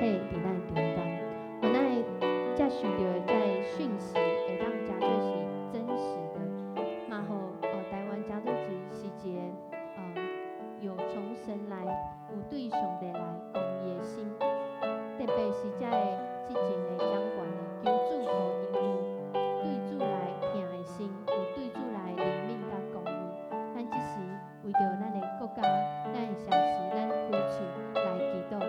體佇咱中間，予咱接受著的這个訊息會當誠做是真實的，嘛予台灣誠做是是一個有從神來，有對上帝來公義的心，特別是這个執政的掌權的，求主予𪜶有對主來疼的心，有對主來憐憫佮公義。咱這時為著咱的國家、咱的城市、咱開喙來祈禱。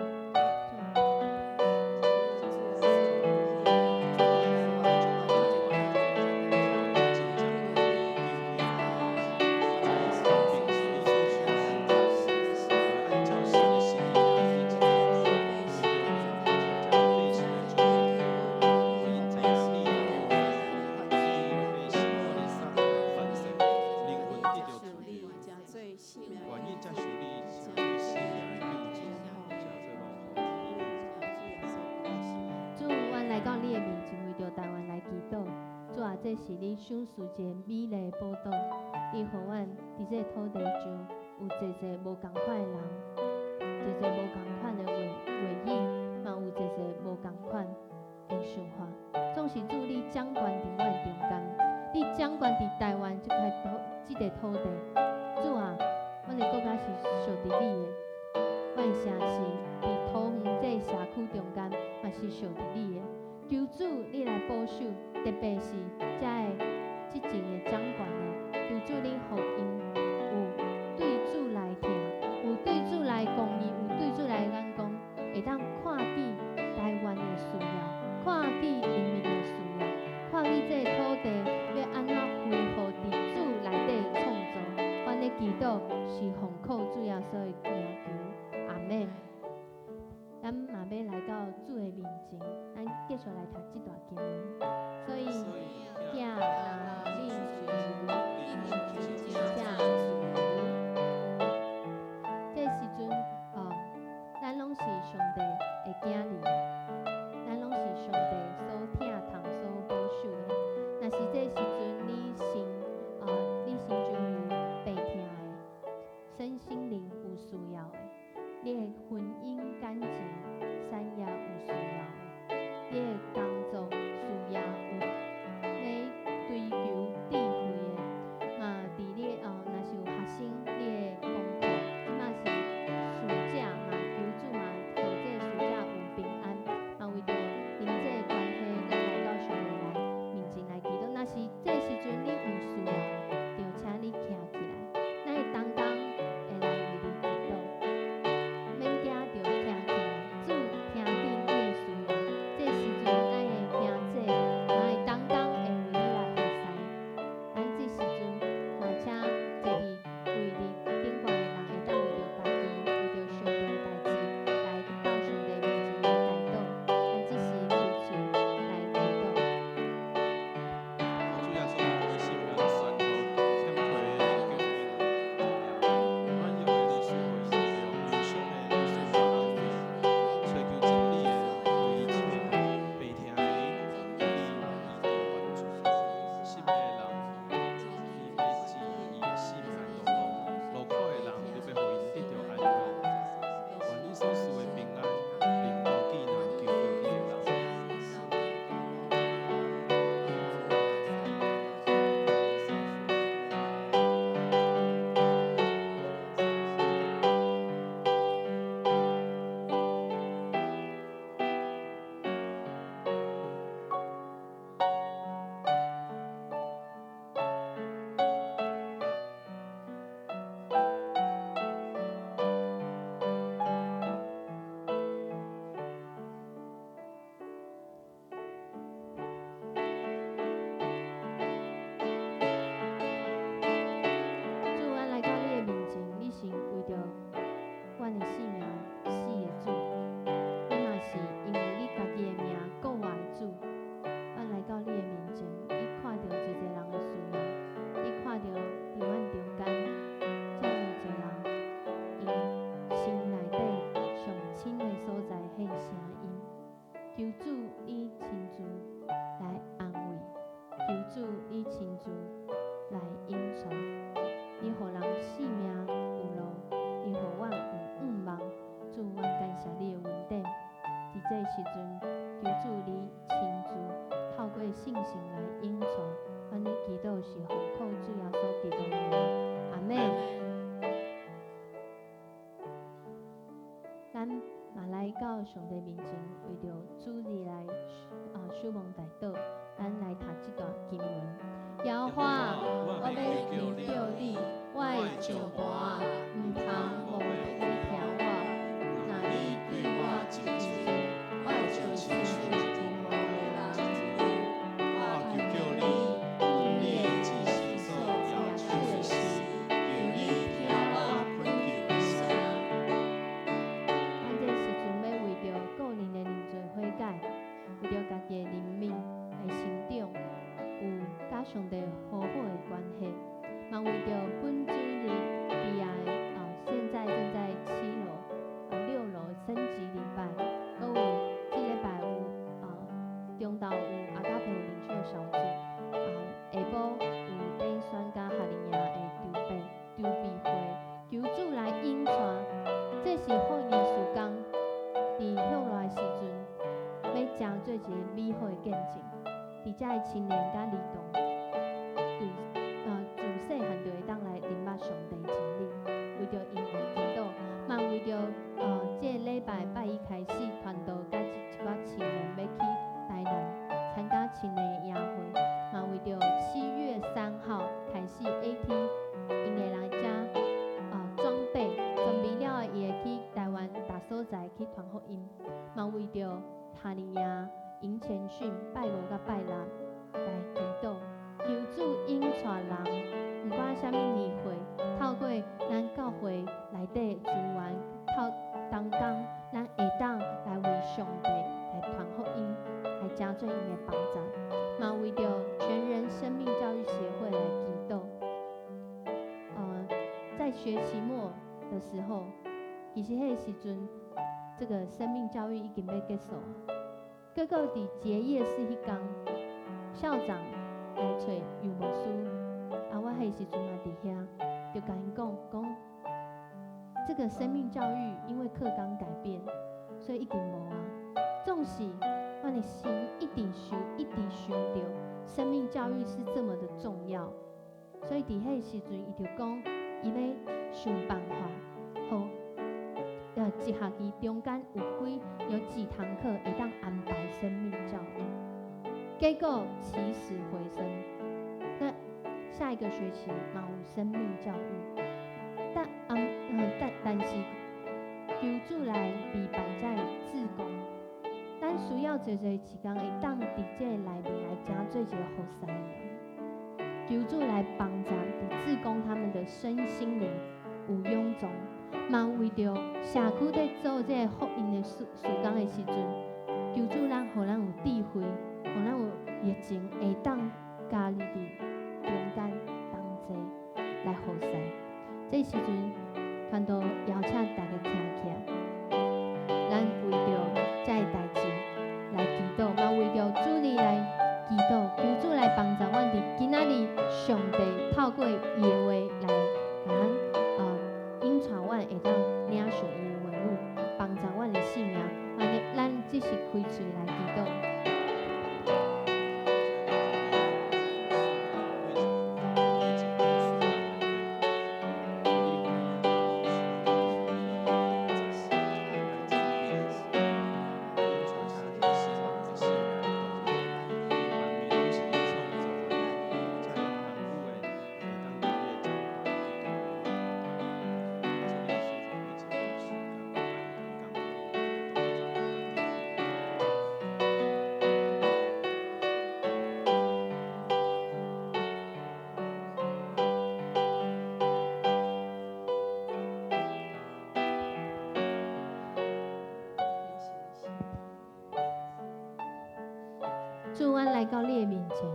主主，阮來到你的面前，為著台灣來祈禱。主啊，這是你賞賜一个美麗的寶島，你予阮佇這个土地上有濟濟無仝款的人，濟濟無仝款的話話語，嘛有濟濟無仝款的想法。總是主你掌權佇阮中間，你掌權佇台灣這塊土這个土地。主啊，阮的國家是屬佇你的，阮的城市佇桃園這个社區中間嘛是屬佇你的。求主你來保守，特別是這个執政的掌權的，求主你予𪜶有對主來疼，有對主來公義，有對主來眼光，會當看見台灣的需要，看見人民的需要，看見這个土地欲按怎恢復佇主內底創造。阮的祈禱是奉靠主耶穌的名求，阿們。咱嘛欲來到主的面前，咱繼續來讀這段經文。所以，囝若恁自由，真正自由。這時陣，咱攏是上帝的囝兒，咱攏是上帝所疼痛、所保守的。若是這時陣你心中有病疼的，身心靈有需要的，你的婚姻、感情、產業有需要的，你的工作、事業有咧追求智慧的，嘛佇你若是有學生，你的功課，這馬是暑假嘛，求主嘛，予這個暑假有平安，嘛為著人際關係。時陣，求主你親自透過聖神來引帶，阮的祈禱是奉靠主耶穌基督的名，阿們。咱嘛來到上帝面前，為著主日來守望代禱，咱來讀這段經文。耶和華，我欲求叫你，我的石磐，毋通無你聽我。若你對我靜靜，我就親像沉無的人。我求叫你，阮你的至聖所舉手的時，求你聽我懇求的聲。咱這時陣欲為著個人的認罪悔改，為著家己的靈命的成長，有佮上帝和好的關係，嘛為著本主日佇遐現在正在7樓、6樓升級禮拜，閣有這禮拜有中晝有阿加培靈修小組，下晡有短宣佮夏令營的籌備會，求主來引帶，這是福音事工，佇歇落來時陣，欲成做一個美好的見證，佇遮的青年佮兒童，對自細漢就會當來認捌上帝真理，為著𪜶來祈禱，嘛為著這个禮拜拜一開始，傳道佮一寡青年欲去台南參加青年的營會，嘛為著7月3號開始 AT，𪜶會來遮裝備準備了後，伊會去台灣逐所在去傳福音，嘛為著夏令營營前訓拜五佮拜六來祈禱，求主引帶人，毋管啥物年歲，透過咱教會內底資源，透同工，咱會當來為上帝來傳福音，來成做𪜶的幫助，嘛為著全人生命教育協會來祈禱。在學期末的時候，其實彼個時陣，這個生命教育已經欲結束。結果佇結業式彼工，校長來揣尤牧師，啊，我彼時陣嘛佇遐，就共𪜶講講，這個生命教育因為課綱改變，所以已經無啊。縱使阮的心一直想，一直想著生命教育是這麼的重要，所以佇彼個時陣，伊就講，伊欲想辦法，予一學期中間有幾堂課會當安排生命教育，結果起死回生。那下一個學期嘛有生命教育，但是求主來預備這个志工，咱需要濟濟時間會當佇這個內面來成做一個服侍的人，求主來幫助佇志工他們的身心靈有勇壯，嘛為著社區佇做這个福音的事工的時陣，求主咱，予咱有智慧，予咱有熱情，會當加入佇中間同齊來服侍。這時陣，傳道邀請大家徛起來，咱為著這个代誌來祈禱，嘛為著主日來祈禱，求主來幫助阮佇今仔日上帝透過伊的話來共咱引帶阮會當領受伊的話語，幫助阮的性命。按呢，咱這是開喙來祈禱。主，阮來到你的面前，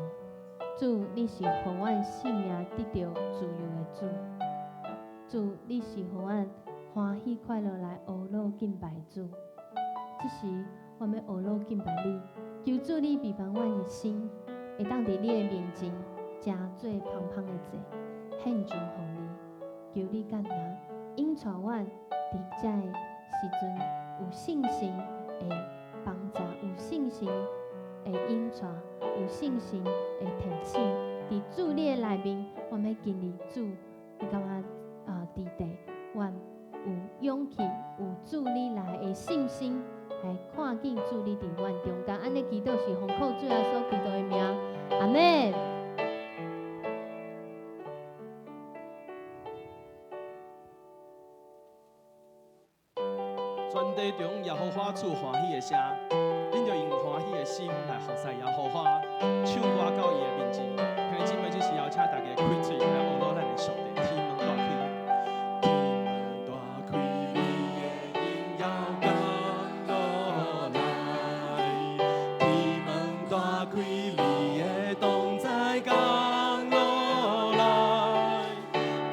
主，你是予阮性命得著自由的主。主，你是予阮歡喜快樂來學老敬拜主。這時，我欲學老敬拜你，求主你預備阮的心，會當佇你的面前，成做芳芳的祭，獻上予你。求你感恩，引帶阮佇這个時陣有信心會幫助。帶，有聖神的提醒。佇主你的內面，我們經歷主，你感覺啊，佇地，我有勇氣，有主你來的信心，來看見主你佇阮中間。按呢祈禱是奉靠主耶穌基督的名，阿們。全地中耶和華賜歡喜的聲，恁著用歡喜的心來服侍耶和華，唱歌到伊的面前。兄弟姊妹，這時邀請大家開喙來學魯咱的上帝，天門大開，天門大開，你的榮耀降落來，天門大開，你的同在降落來，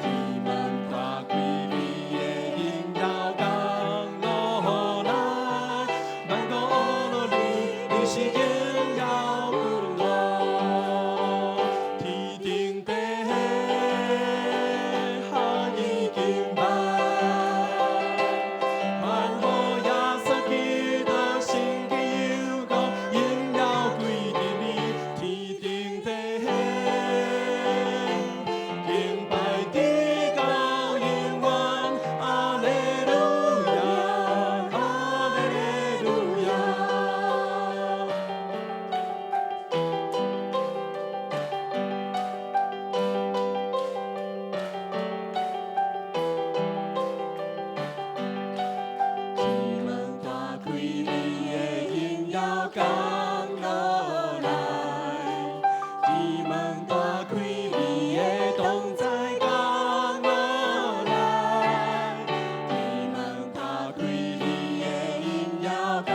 天門大開，你的榮耀降落來，萬國學魯你，你是榮耀君王，天頂地下已敬拜，歡呼耶穌基督聖潔有光，榮耀歸給你，天頂地敬拜直到永遠，哈利路亞，哈利路亞。天門大開，你的榮耀降落來；天門大開，你的同在降落來；天門大開，你的榮耀降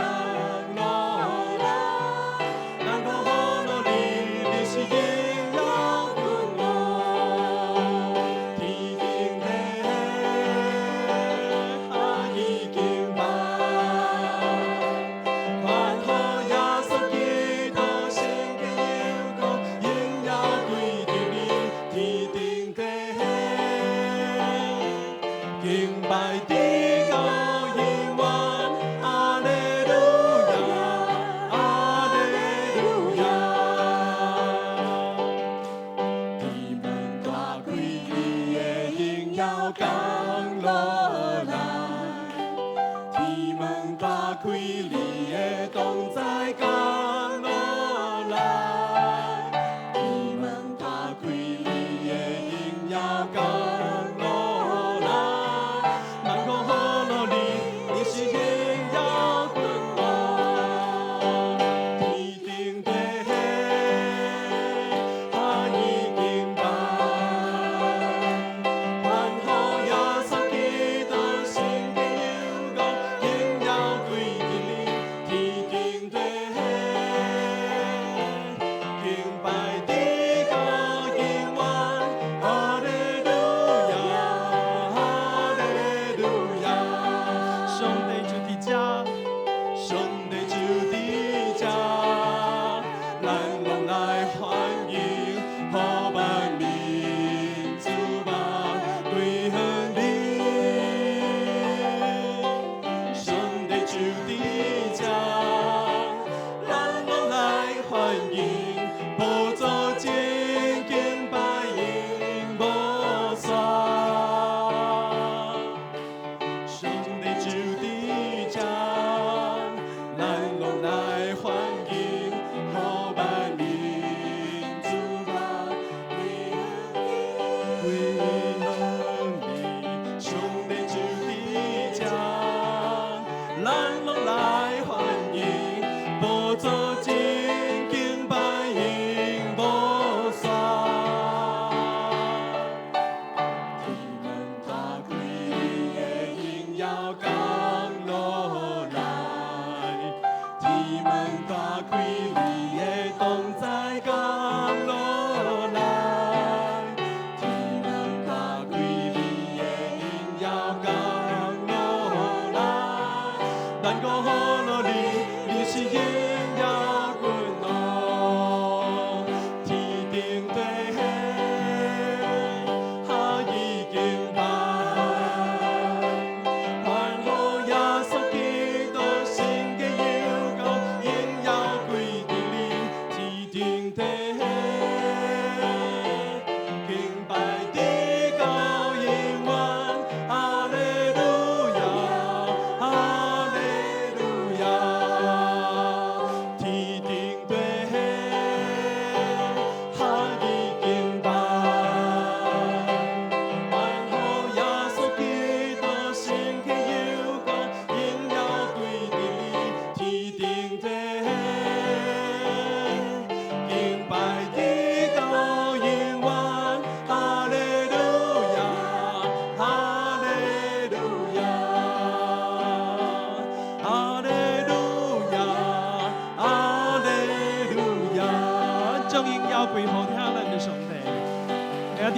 落來。萬國學魯你，你是榮耀君王，天頂地下已敬拜，歡呼耶穌基督聖潔有光，榮耀歸給你，天頂地敬拜直到永遠，哈利路亞，哈利路亞。天門大開，你的榮耀降落來；天門大開，你的同在降落來；天門大開，你的榮耀降落來。萬國學魯你，你是榮耀君王，天頂地下已敬拜，歡呼耶穌基督聖潔有光，榮耀歸給你，天頂地敬拜直到永遠，哈利路亞，哈利路亞。上帝就佇這，上帝就佇這，咱攏來歡迎，予萬民諸萬歸向你。上帝就佇這，咱攏來歡迎，寶座前敬拜永無煞。上帝就佇這，咱攏來歡迎，予萬民諸萬歸向你。上帝就佇這，咱攏來歡迎，寶座前敬拜永無煞。天門大開，你的榮耀降落來；天門大開，你的同在降落來；天門大開，你的榮耀降落來。萬國學魯你，你是榮耀君王，天頂地下已敬拜，歡呼耶穌基督聖潔有光，榮耀歸給你，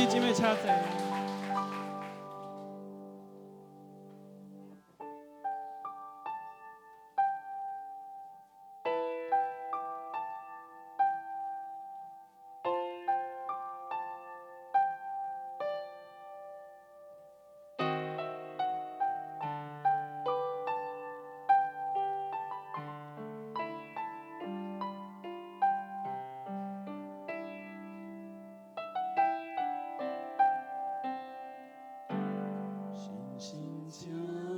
弟姊妹請坐。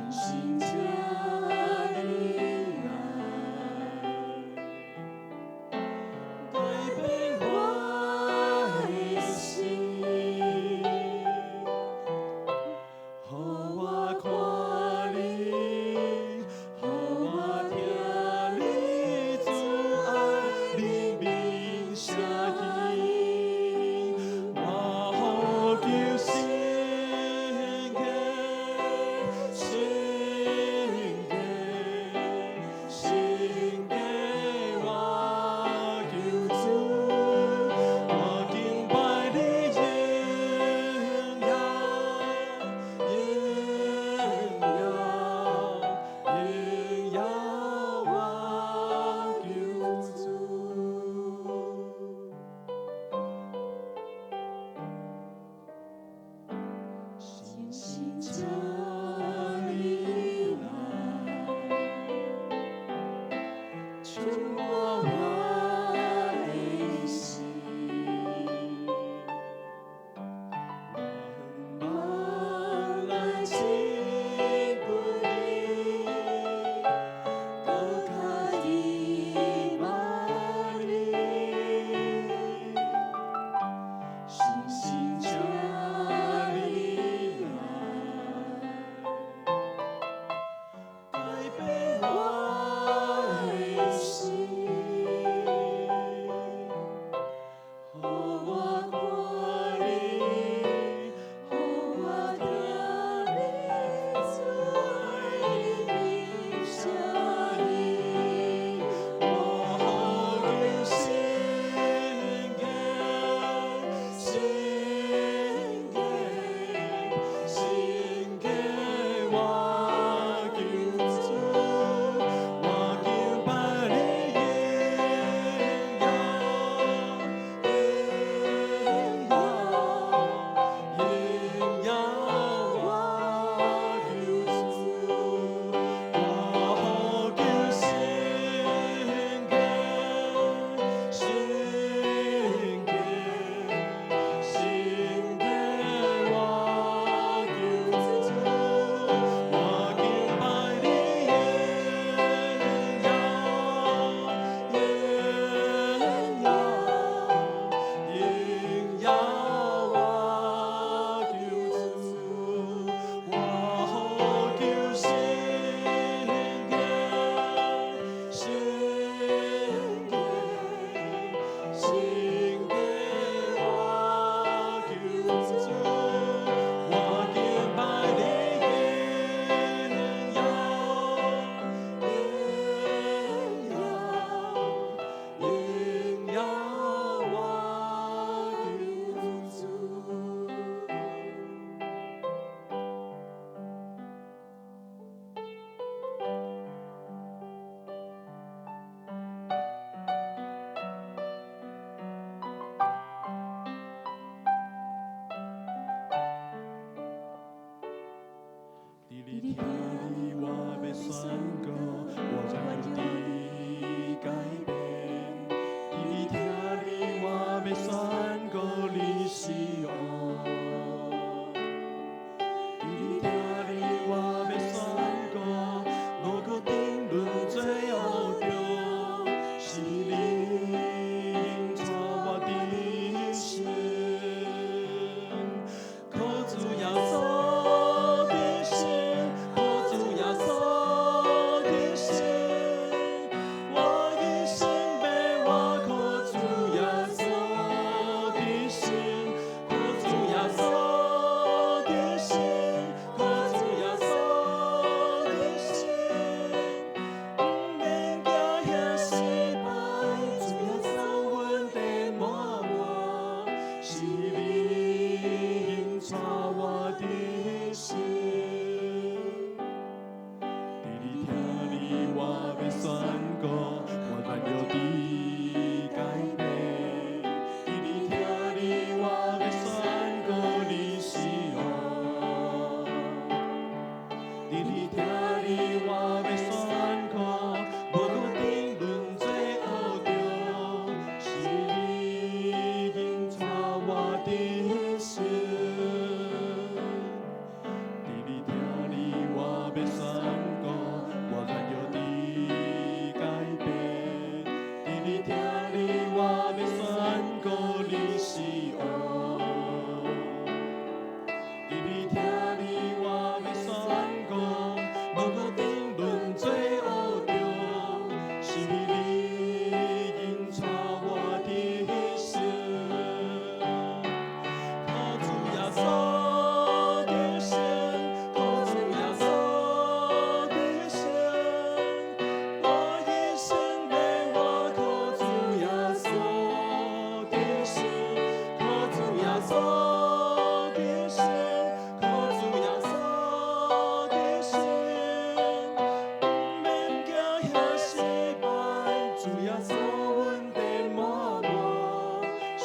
心。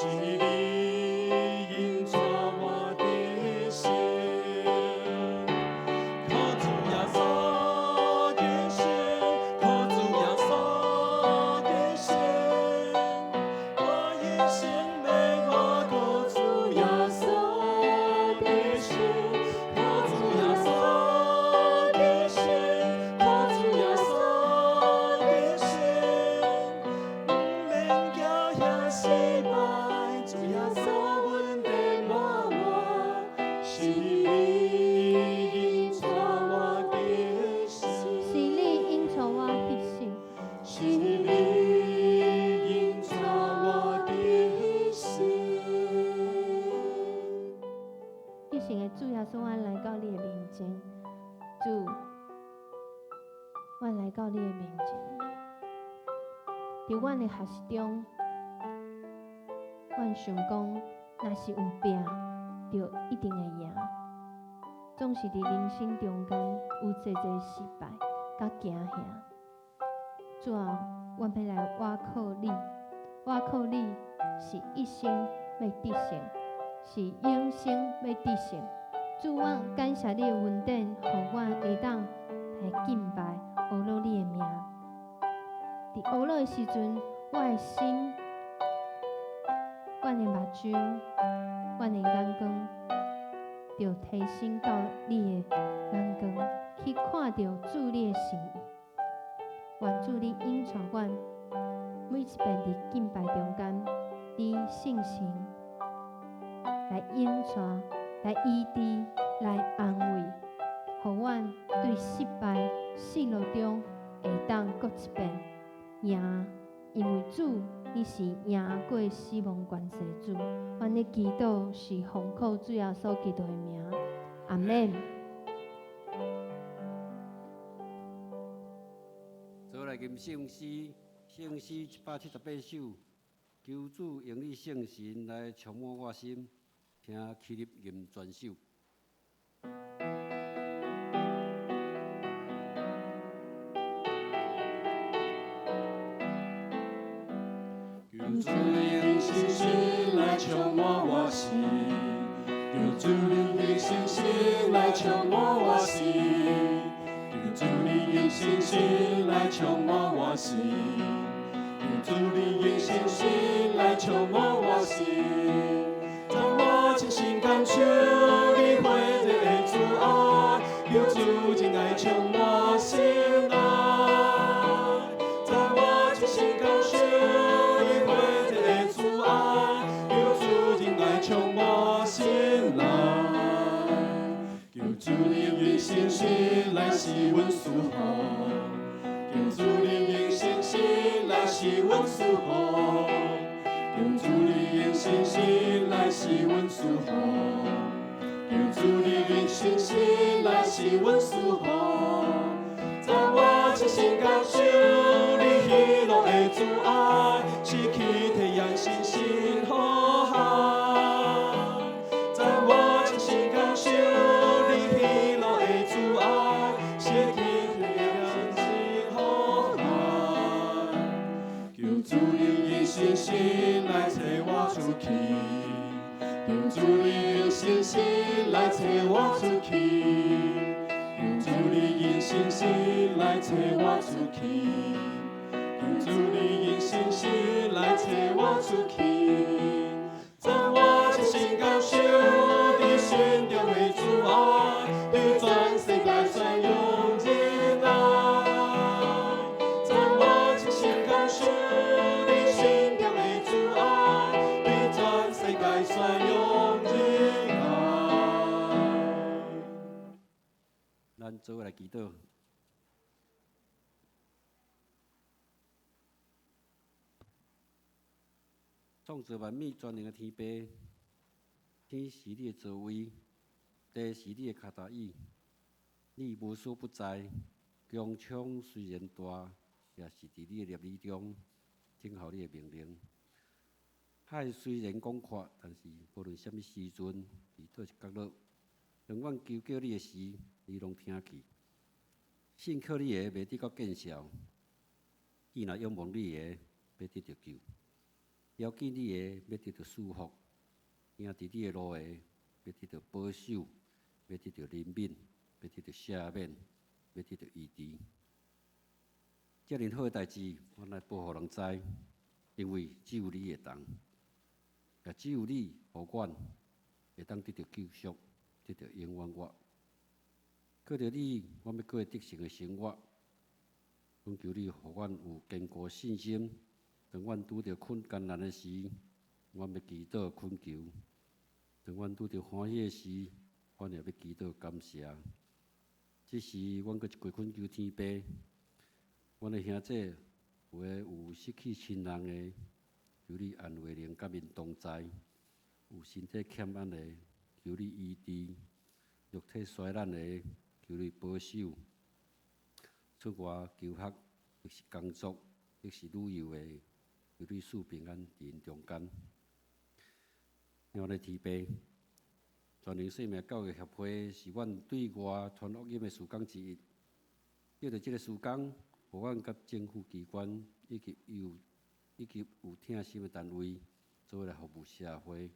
是你引帶我得勝。靠主耶穌得勝，靠主耶穌得勝。我一生欲倚靠主耶穌得勝，靠主耶穌得勝，靠主耶穌得勝。毋免驚遐失敗，主耶穌恩典滿滿，是你引帶我得勝。是你引帶我得勝。是你引帶我得勝。得勝的主耶穌，阮來到你的面前，主，阮來到你的面前。佇阮的學習中，阮想講，若是有拼，就一定會贏。總是佇人生中間有濟濟失敗佮驚嚇。主啊，阮欲來倚靠你，倚靠你是一生欲得勝，是永生欲得勝。主，阮感謝你的恩典，予阮會當來敬拜、阿羅你的名。佇阿羅的時陣，我的心、阮的目睭、阮的眼光，就提升到你的眼光，去看著主你的心意。願主你引帶阮，每一遍佇敬拜中間，你聖神來引帶、來醫治、來安慰，予阮對失敗、失落中會當閣一遍贏，因為主你是贏過死亡權勢的主。阮的祈禱是奉靠主耶穌基督的名，阿們。做來吟聖詩，聖詩178首，求主用你聖神來充滿我心，請起立吟全首。求主用聖神來充滿我心，求主你用聖神來充滿我心，求主你用聖神來充滿我心，求主你用聖神來充滿我心，讓我親身感受你火熱的慈愛，求主真愛充滿心內，讓我親身感受你火熱的慈愛，求主真愛充滿心內，求主你用聖神來賜阮祝福，求主你用聖神來賜阮祝福，求主你用聖神來賜阮祝福，求主你用聖神來賜阮祝福，讓我親身感受你喜樂的慈愛，失去體驗信心好海，讓我親身感受你喜樂的慈愛，失去體驗信心好海。求主你用信心來找我出去，求主你用信心來找我出去，求主你用信心來找我出去，求主你用信心來找我出去，讓我親身感受你心中的慈愛，對全世界宣揚仁愛。讓我親身感受你心中的慈愛，對全世界宣揚仁愛。咱做伙來祈禱。創造萬物全能的天父，天是你的座位，地是你的跤踏椅，你無所不在。穹蒼雖然大，也是佇你的粒子中聽候你的命令。海雖然廣闊，但是無論啥物時陣，佇佗一角落，當阮求叫你的時，你攏聽去。信靠你的，袂得到見笑；伊若仰望你的，欲得著救。遥见你的，欲得著祝福；行伫你的路的，欲得著保守，欲得著怜悯，欲得著赦免，欲得著医治。遮爾好的代誌，阮來報予人知，因為只有你會當，也只有你予阮會當得著救贖，得著永遠活。靠著你，阮欲過得勝的生活。懇求你，予阮有堅固信心。當阮拄著困艱難的時，阮欲祈禱懇求；當阮拄著歡喜的時，阮也欲祈禱感謝。這時，阮閣一句懇求天父，阮的兄弟有的有失去親人的，求你安慰靈佮𪜶同在；有身體欠安的，求你醫治；肉體衰爛的，求你保守。出外求學，抑是工作，抑是旅遊的，求你賜平安佇𪜶中間。親愛的天父，全能生命教育協會是阮對外傳福音的事工之一。藉著這个事工，予阮佮政府機關以及有疼心的單位，做伙來服務社會。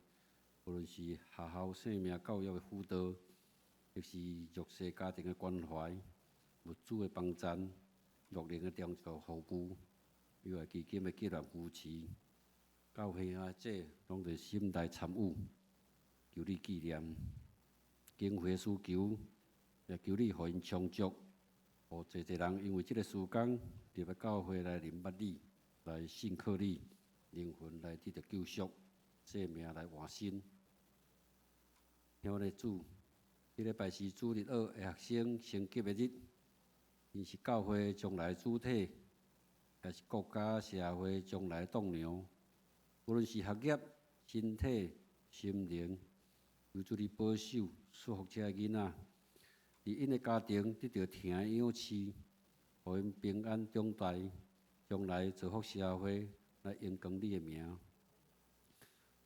無論是學校生命教育的輔導，抑是弱勢家庭的關懷、物資的幫贊、樂齡的長照服務、友愛基金的結緣扶持，教會兄弟攏佇心內參與，求你紀念經費的需求，也求你予𪜶充足，予濟濟人因為這个事工入來教會來認捌你，來信靠你，靈魂來得著救贖，生命來換新。親愛的主，這禮拜是主日學的學生升級的日，𪜶是教會將來的主體，也是國家社會將來的棟梁。無論是學業、身體、心靈，求主你保守、祝福這个囡仔，佇𪜶的家庭得著疼的養飼，予𪜶平安長大，將來造福社會，來榮光你的名。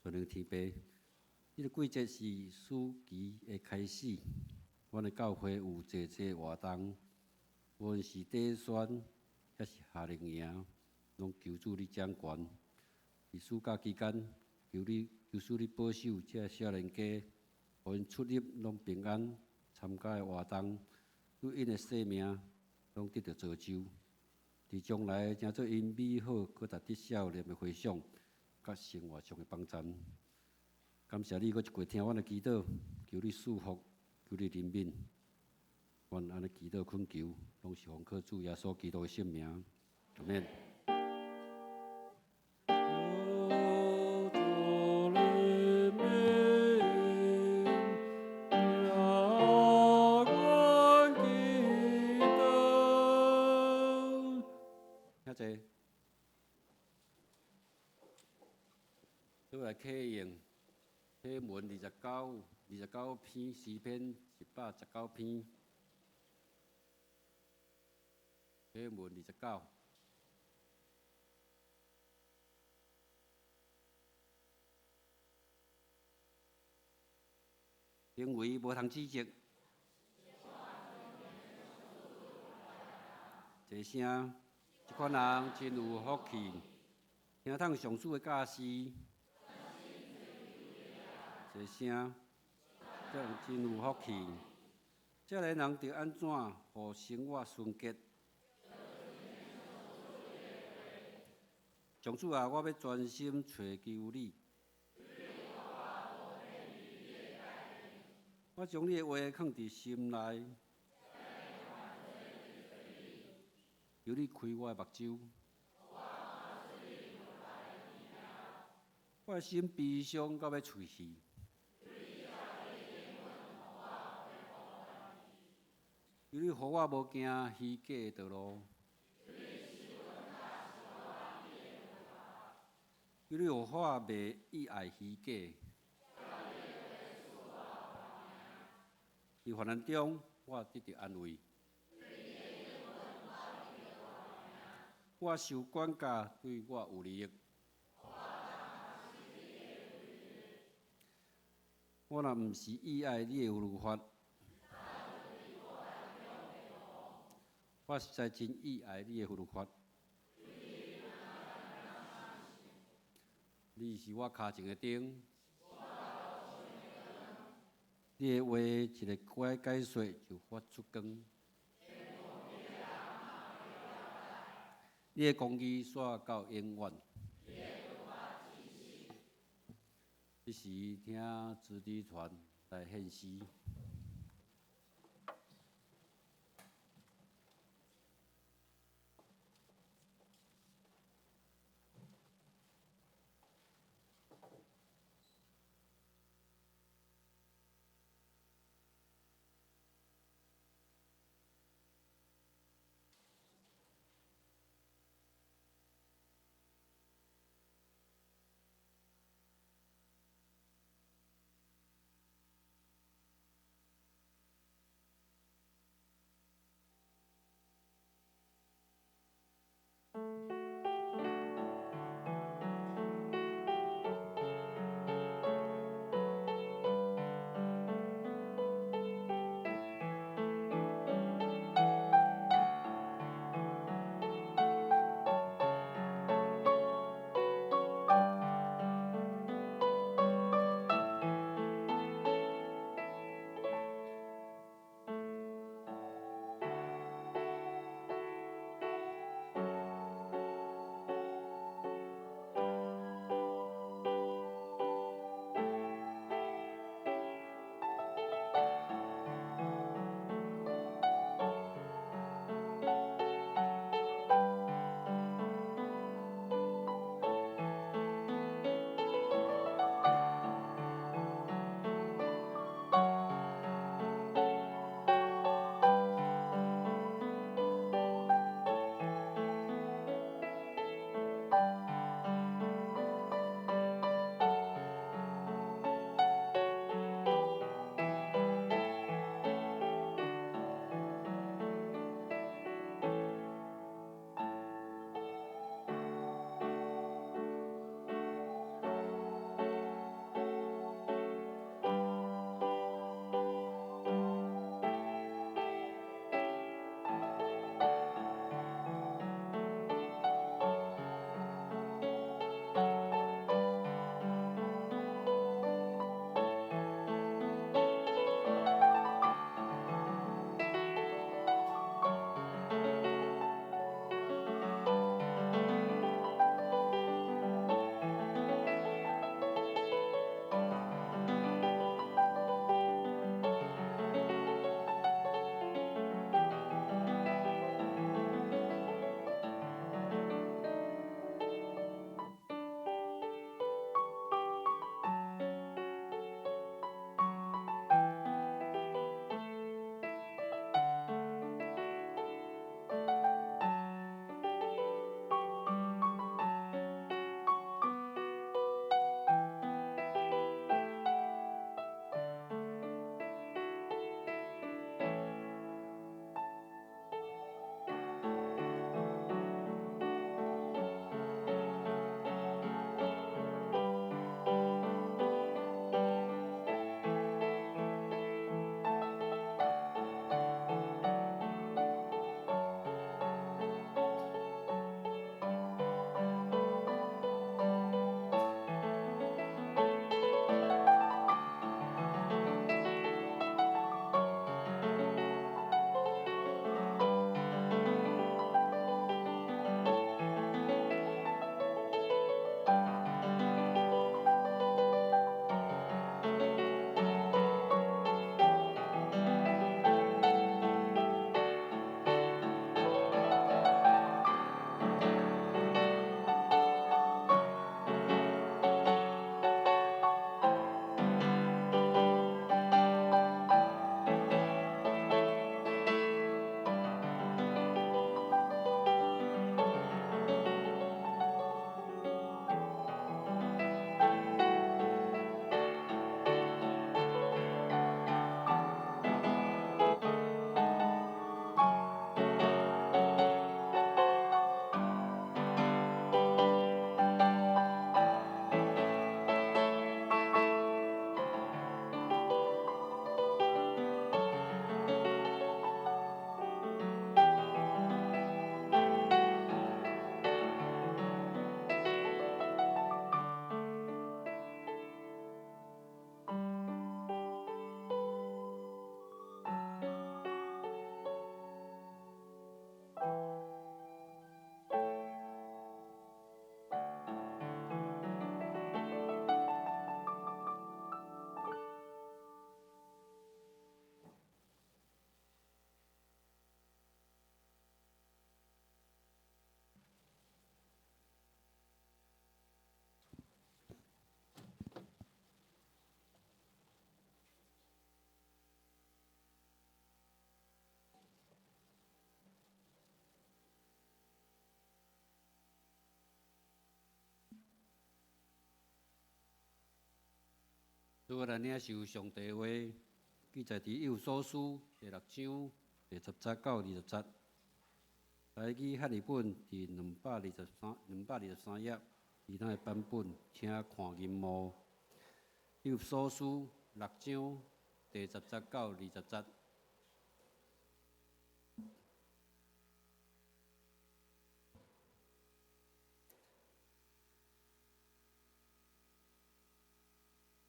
全能天父，這个季節是暑期的開始，阮的教會有濟濟活動，無論是短宣，抑是夏令營，攏求主你掌權。佇暑假期間，求主你保守這个少年家，予𪜶出入攏平安，參加的活動對𪜶的生命攏得著造就。佇將來成做𪜶美好閣值得少年的回想，佮生活上的幫贊。感謝你閣一過聽阮的祈禱，求你賜福，求你憐憫。阮按呢祈禱懇求，攏是奉靠主耶穌基督的聖名，阿們。求主憐憫，聽阮祈禱。遐濟，做來啟用啟文29篇，詩篇119篇，啟文二十九。行為無通指責，坐聲，這款人真有福氣，聽通上主的教示。坐聲，這人真有福氣，這个人著按怎予生活純潔？上主啊，我欲專心揣求你。我將你的話囥佇心內，求你開我的目睭。我的心悲傷到欲喙去。求你予我無行虛假的道路。求你予我袂意愛虛假。佇患難中，我得著安慰。我受管教對我有利益。我若毋是意愛你的律法，我實在真意愛你的律法。你是我跤前的燈。你的話一个解說就發出光。你的公義煞到永遠。彼時聽子弟團來獻詩。主來領受上帝話，記載佇以弗所書第六章第十節到二十節。台語漢譯本佇223頁，其他的版本請看銀幕。以弗所書六章第十節到二十節。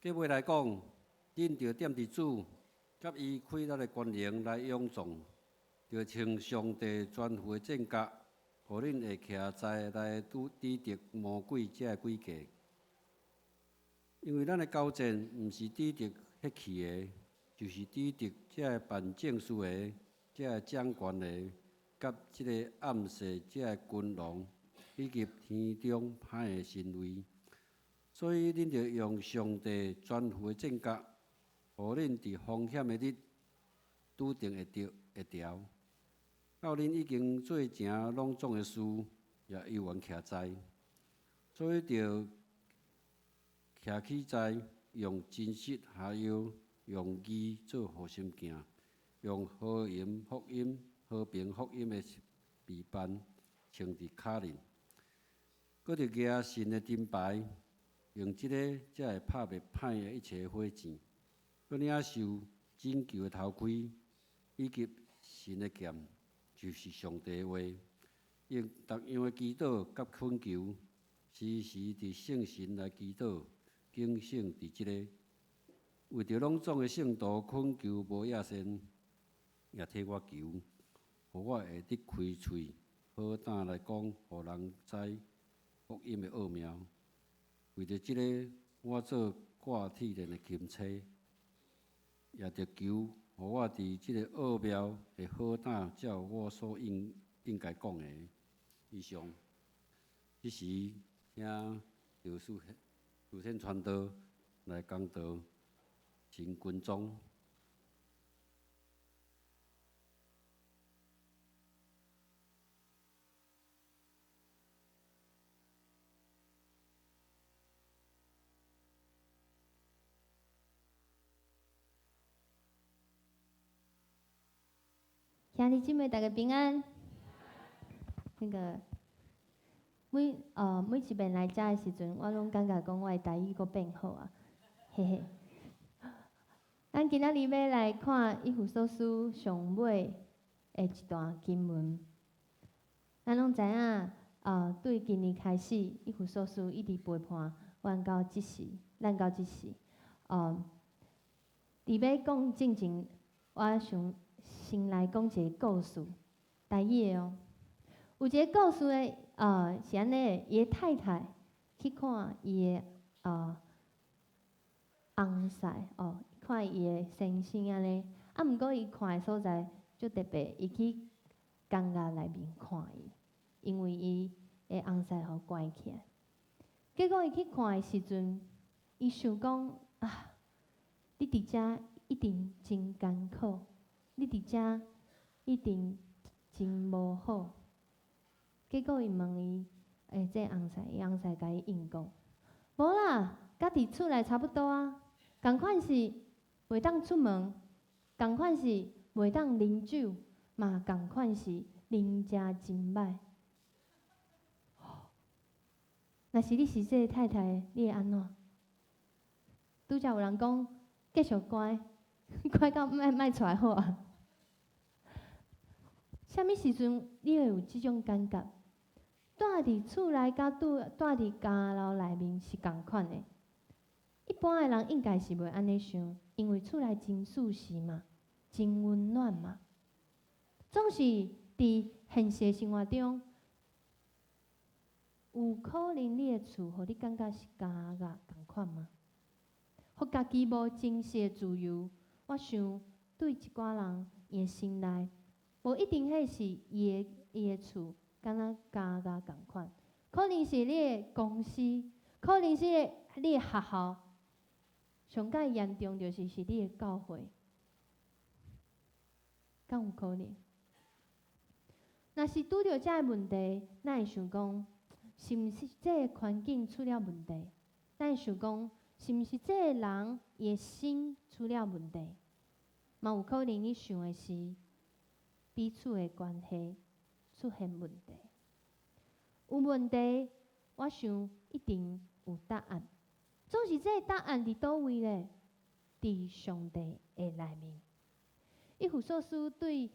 结尾来讲，恁著踮伫主佮伊气力的权能来勇壮，著穿上帝全副的战甲，予恁会徛在来拄抵挡魔鬼这个诡计。因为咱的交战毋是抵挡血气的，就是抵挡这个办政事的、这个掌权的，佮这个暗世这个君王，以及天中歹的神位。所以，恁著用上帝全副的战甲，予恁伫风险的日拄定会著会牢。到恁已经做成拢总的事，也犹原徛在。所以，著徛起在，用真实哈腰，用义做护心镜，用和平福音、和平福音的臂膀穿伫跤链，阁著举神的盾牌。用这个才会拍灭歹的一切火箭，阁领受拯救的头盔，以及神的剑，就是上帝的话。用逐样的祈祷佮恳求，时时伫圣神来祈祷，警醒伫这个，为著拢总的圣徒恳求无野心，也替我求，予我会得开喙，好胆来讲，予人知福音的奥妙。为著这个，我做挂铁链的钦差，也著求，予我伫这个奥妙会好胆照我所应应该讲的。以上，这时请刘书刘先传道来讲道，请军装。兄弟姊妹，大家平安。那个每一遍来遮的时阵，我拢感觉讲我的台语阁变好啊，嘿嘿。咱今仔日欲来看以弗所书上尾的一段经文。咱拢知影，对今年开始，以弗所书一直陪伴阮到这时，咱到这时。伫欲讲进前，我想先来讲一个故事，台语的哦。有一个故事的，是按呢，伊的太太去看伊的翁婿哦，看伊的先生按呢。啊，毋过伊看的所在足特别，伊去监狱内面看伊，因为伊的翁婿予关起来。结果伊去看的时阵，伊想讲啊，你伫遮一定真艰苦。你伫遮一定真无好。结果伊问伊，这翁婿，伊翁婿共伊应讲，无啦，佮伫厝内差不多啊，仝款是袂当出门，仝款是袂当啉酒，嘛仝款是啉食真歹。若是你是这个太太，你会按怎？拄才有人讲，继续关，关到莫出来好啊。啥物时阵你会有这种感觉？住伫厝内佮住伫监牢内面是仝款的。一般的人应该是袂按呢想，因为厝内真舒适嘛，真温暖嘛。总是伫现实生活中，有可能你的厝予你感觉是监狱仝款吗？予家己无真实的自由，我想对一寡人伊的心内，无一定彼是伊的厝，敢若监狱仝款，可能是你的公司，可能是你的学校，上盖严重就是是你的教会，敢有可能？若是拄著这个问题，咱会想讲，是毋是这个环境出了问题？咱会想讲，是毋是這个人伊的心出了問題？嘛有可能你想的是彼此的關係出現問題。有問題，我想一定有答案。總是這個答案佇佗位咧？佇上帝的內面。以弗所書對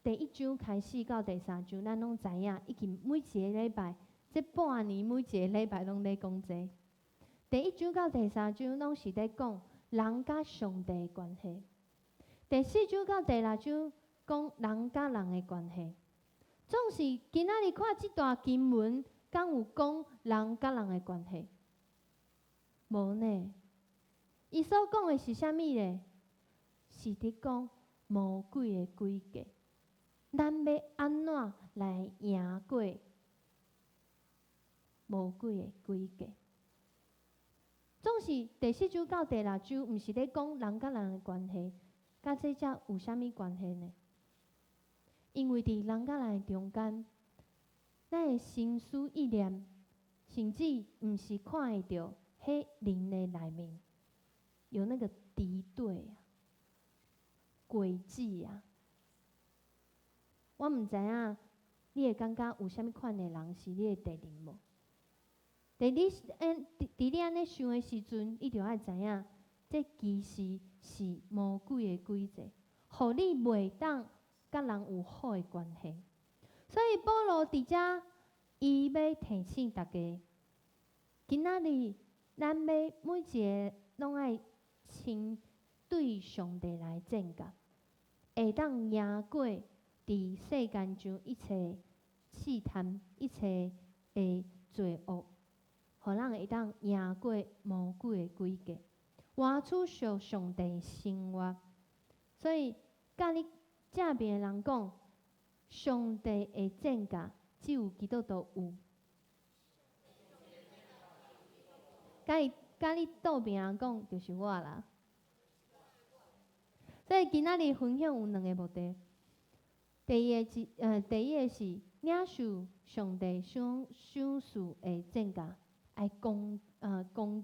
第一章開始到第三章，咱攏知影，已經每一个禮拜，這半年每一个禮拜攏咧講這。第一章到第三章攏是咧講人佮上帝的關係。第四章到第六章講人佮人的關係。總是今仔日看這段經文，敢有講人佮人的關係？無呢。伊所講的是啥物咧？是佇講魔鬼的詭計。咱欲按怎來贏過魔鬼的詭計？總是第四章到第六章，毋是咧講人佮人的關係，佮這才有啥物關係呢？因為佇人佮人的中間，咱的心思意念，甚至毋是看會著，彼靈的內面有那個敵對啊、詭計啊。我毋知影，你會感覺有啥物款的人是你的敵人無？佇你按呢想的時陣，你就愛知影，這其實是魔鬼的詭計，予你袂當佮人有好的關係。所以保羅佇遮，伊欲提醒大家，今仔日咱欲每一个攏愛穿對上帝來戰甲，會當贏過佇世間上一切試探、一切的罪惡，予咱會當贏過魔鬼的詭計，活出屬上帝的生活。所以，佮你正邊的人講，上帝的戰甲只有基督徒有。佮你倒邊人講，就是我啦。所以今仔日分享有兩个目的。第一个是領受上帝賞賞賜的戰甲，愛剛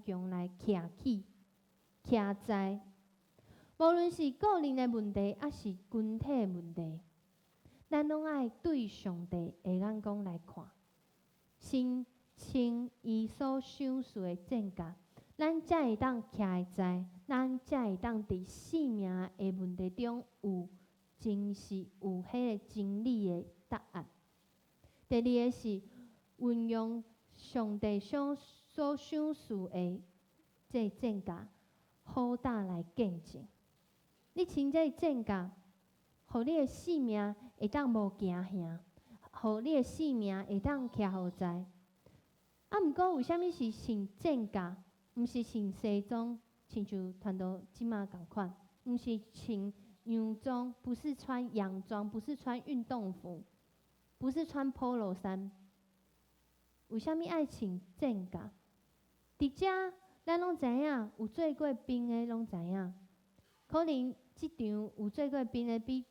強來徛起、徛在。無論是個人的問題，抑是群體的問題，咱攏愛對上帝的眼光來看，先穿伊所賞賜的戰甲，咱才會當徛會在，咱才會當佇生命的問題中有真實、有彼个真理的答案。第二个是運用上帝所賞賜的這個戰甲，好膽來見證。你穿這個戰甲，予你的性命會當無驚嚇，予你的性命會當徛予在。啊，毋過為啥物是穿戰甲，毋是穿西裝，親像傳道這馬仝款，毋是穿洋裝，不是穿洋裝，不是穿運動服，不是穿 Polo 衫。為啥物愛穿戰甲？佇遮，咱攏知影，有做過兵的攏知影，可能這場有做過兵的比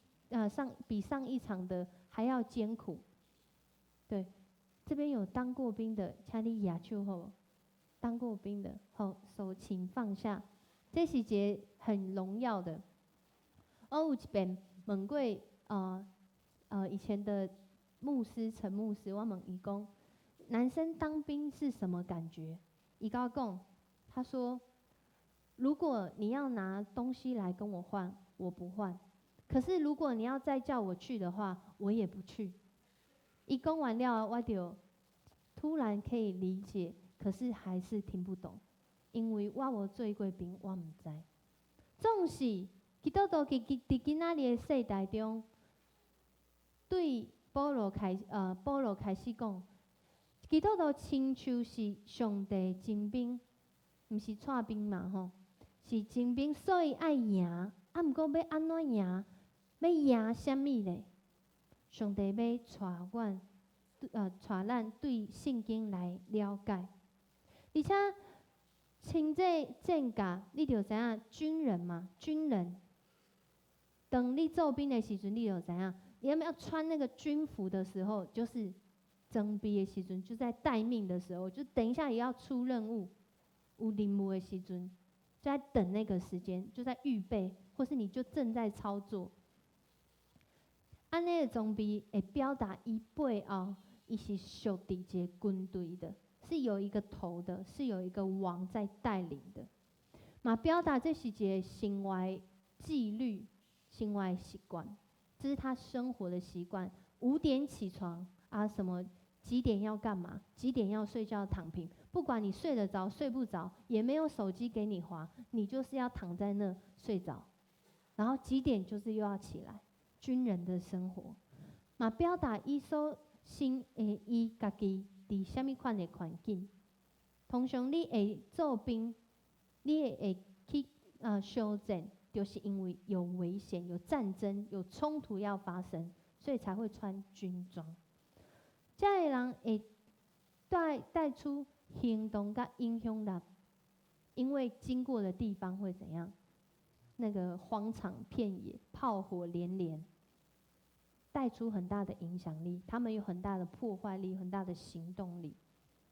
上一場的還要艱苦。對，這邊有當過兵的，請你舉手好無？當過兵的，好，手請放下。這是一個很榮耀的。我有一遍問過，以前的牧師陳牧師，我問伊講，男生當兵是什麼感覺？伊共我講，他說，如果你要拿東西來跟我換，我不換；可是如果你要再叫我去的話，我也不去。伊講完了，我就突然可以理解，可是還是聽不懂，因為我無做過兵，我毋知。總是基督徒佇今仔日的世代中，對保羅開始講，基督徒親像是上帝的精兵，毋是帶兵嘛吼，是精兵，所以愛贏。啊，毋過欲按怎贏？欲贏啥物咧？上帝欲帶咱對聖經來了解，而且穿這戰甲，你就知影軍人嘛，軍人。當你做兵的時陣，你就知影，你要穿那個軍服的時候，就是裝備的時陣，就在待命的時候，就等一下也要出任務。有有任務的時陣，就在等那個時間，就在預備，或是你就正在操作。按呢的裝備會表達伊背後，伊是屬佇一個軍隊的，是有一個頭的，是有一個王在帶領的。嘛，表達這是一個生活紀律、生活習慣，這是他生活的習慣。5點起床啊，什麼幾點要幹嘛？幾點要睡覺躺平？不管你睡得著睡不著，也沒有手機給你滑，你就是要躺在那睡著。然後幾點就是又要起來。軍人的生活，嘛表達伊所生的伊家己佇啥物款的環境。通常你會做兵，你會去啊相戰，就是因為有危險、有戰爭、有衝突要發生，所以才會穿軍裝。這個人會帶出行動佮影響力，因為經過的地方會怎樣？那個荒場遍野，炮火連連。帶出很大的影響力，他們有很大的破壞力，很大的行動力。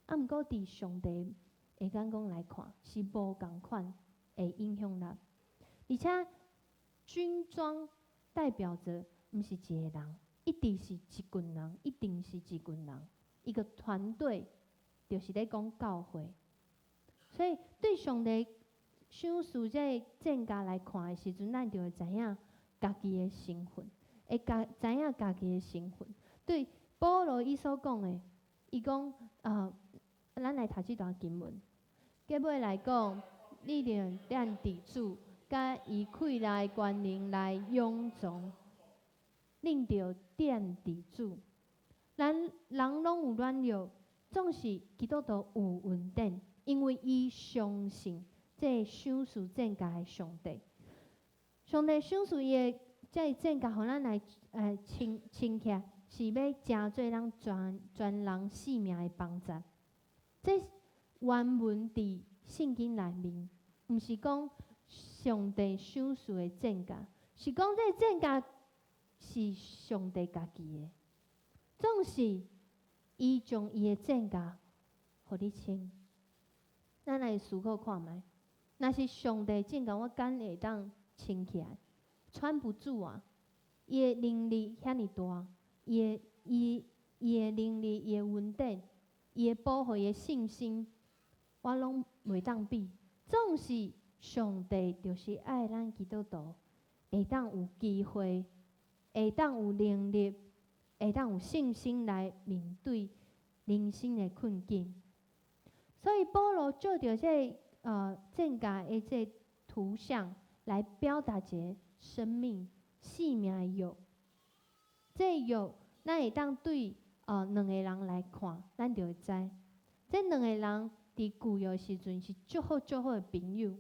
啊，毋過佇上帝的眼光來看，是無仝款的影響力。而且軍裝代表著毋是一個人，一定是一群人，一定是一群人，一個團隊，就是咧講教會。所以對上帝賞賜這個戰甲來看的時陣，咱就會知影家己的身份。會家知影家己的身份。對保羅伊所講的，伊講啊，咱來讀這段經文。結尾來講，你著踮佇主，佮伊氣力的權能內勇壯，恁著踮佇主。咱人攏有軟弱，總是基督徒有恩典，因為伊相信這個賞賜戰甲的上帝。上帝賞賜伊的這個戰甲，予咱來穿穿起來，是欲成做咱全全人性命的幫助。這原文佇聖經內面，毋是講上帝賞賜的戰甲，是講這個戰甲是上帝家己的。總是伊將伊的戰甲予你穿。咱來思考看覓，若是上帝戰甲，我敢會當穿起來？穿不住啊！伊的能力遐爾大，伊的能力、伊的恩典、伊的保護、伊的信心，我攏袂當比。總是上帝就是愛咱基督徒，會當有機會，會當有能力，會當有信心來面對人生的困境。所以保羅借著這個戰甲的這個圖像來表達一個生命、性命的約。這個約，咱會當對兩個人來看，咱就會知，這兩個人佇舊約時陣是足好足好的朋友。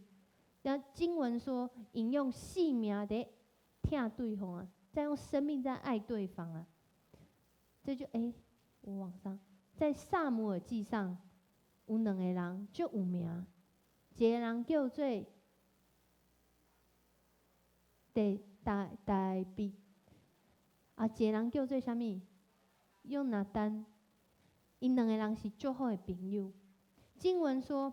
那經文說，𪜶用性命佇疼對方啊，在用生命在愛對方啊。這就欸，我往上，在撒母耳記上有兩個人足有名，一個人叫做大衛，啊，一個人叫做啥物？約拿單。𪜶兩個人是足好的朋友。經文說，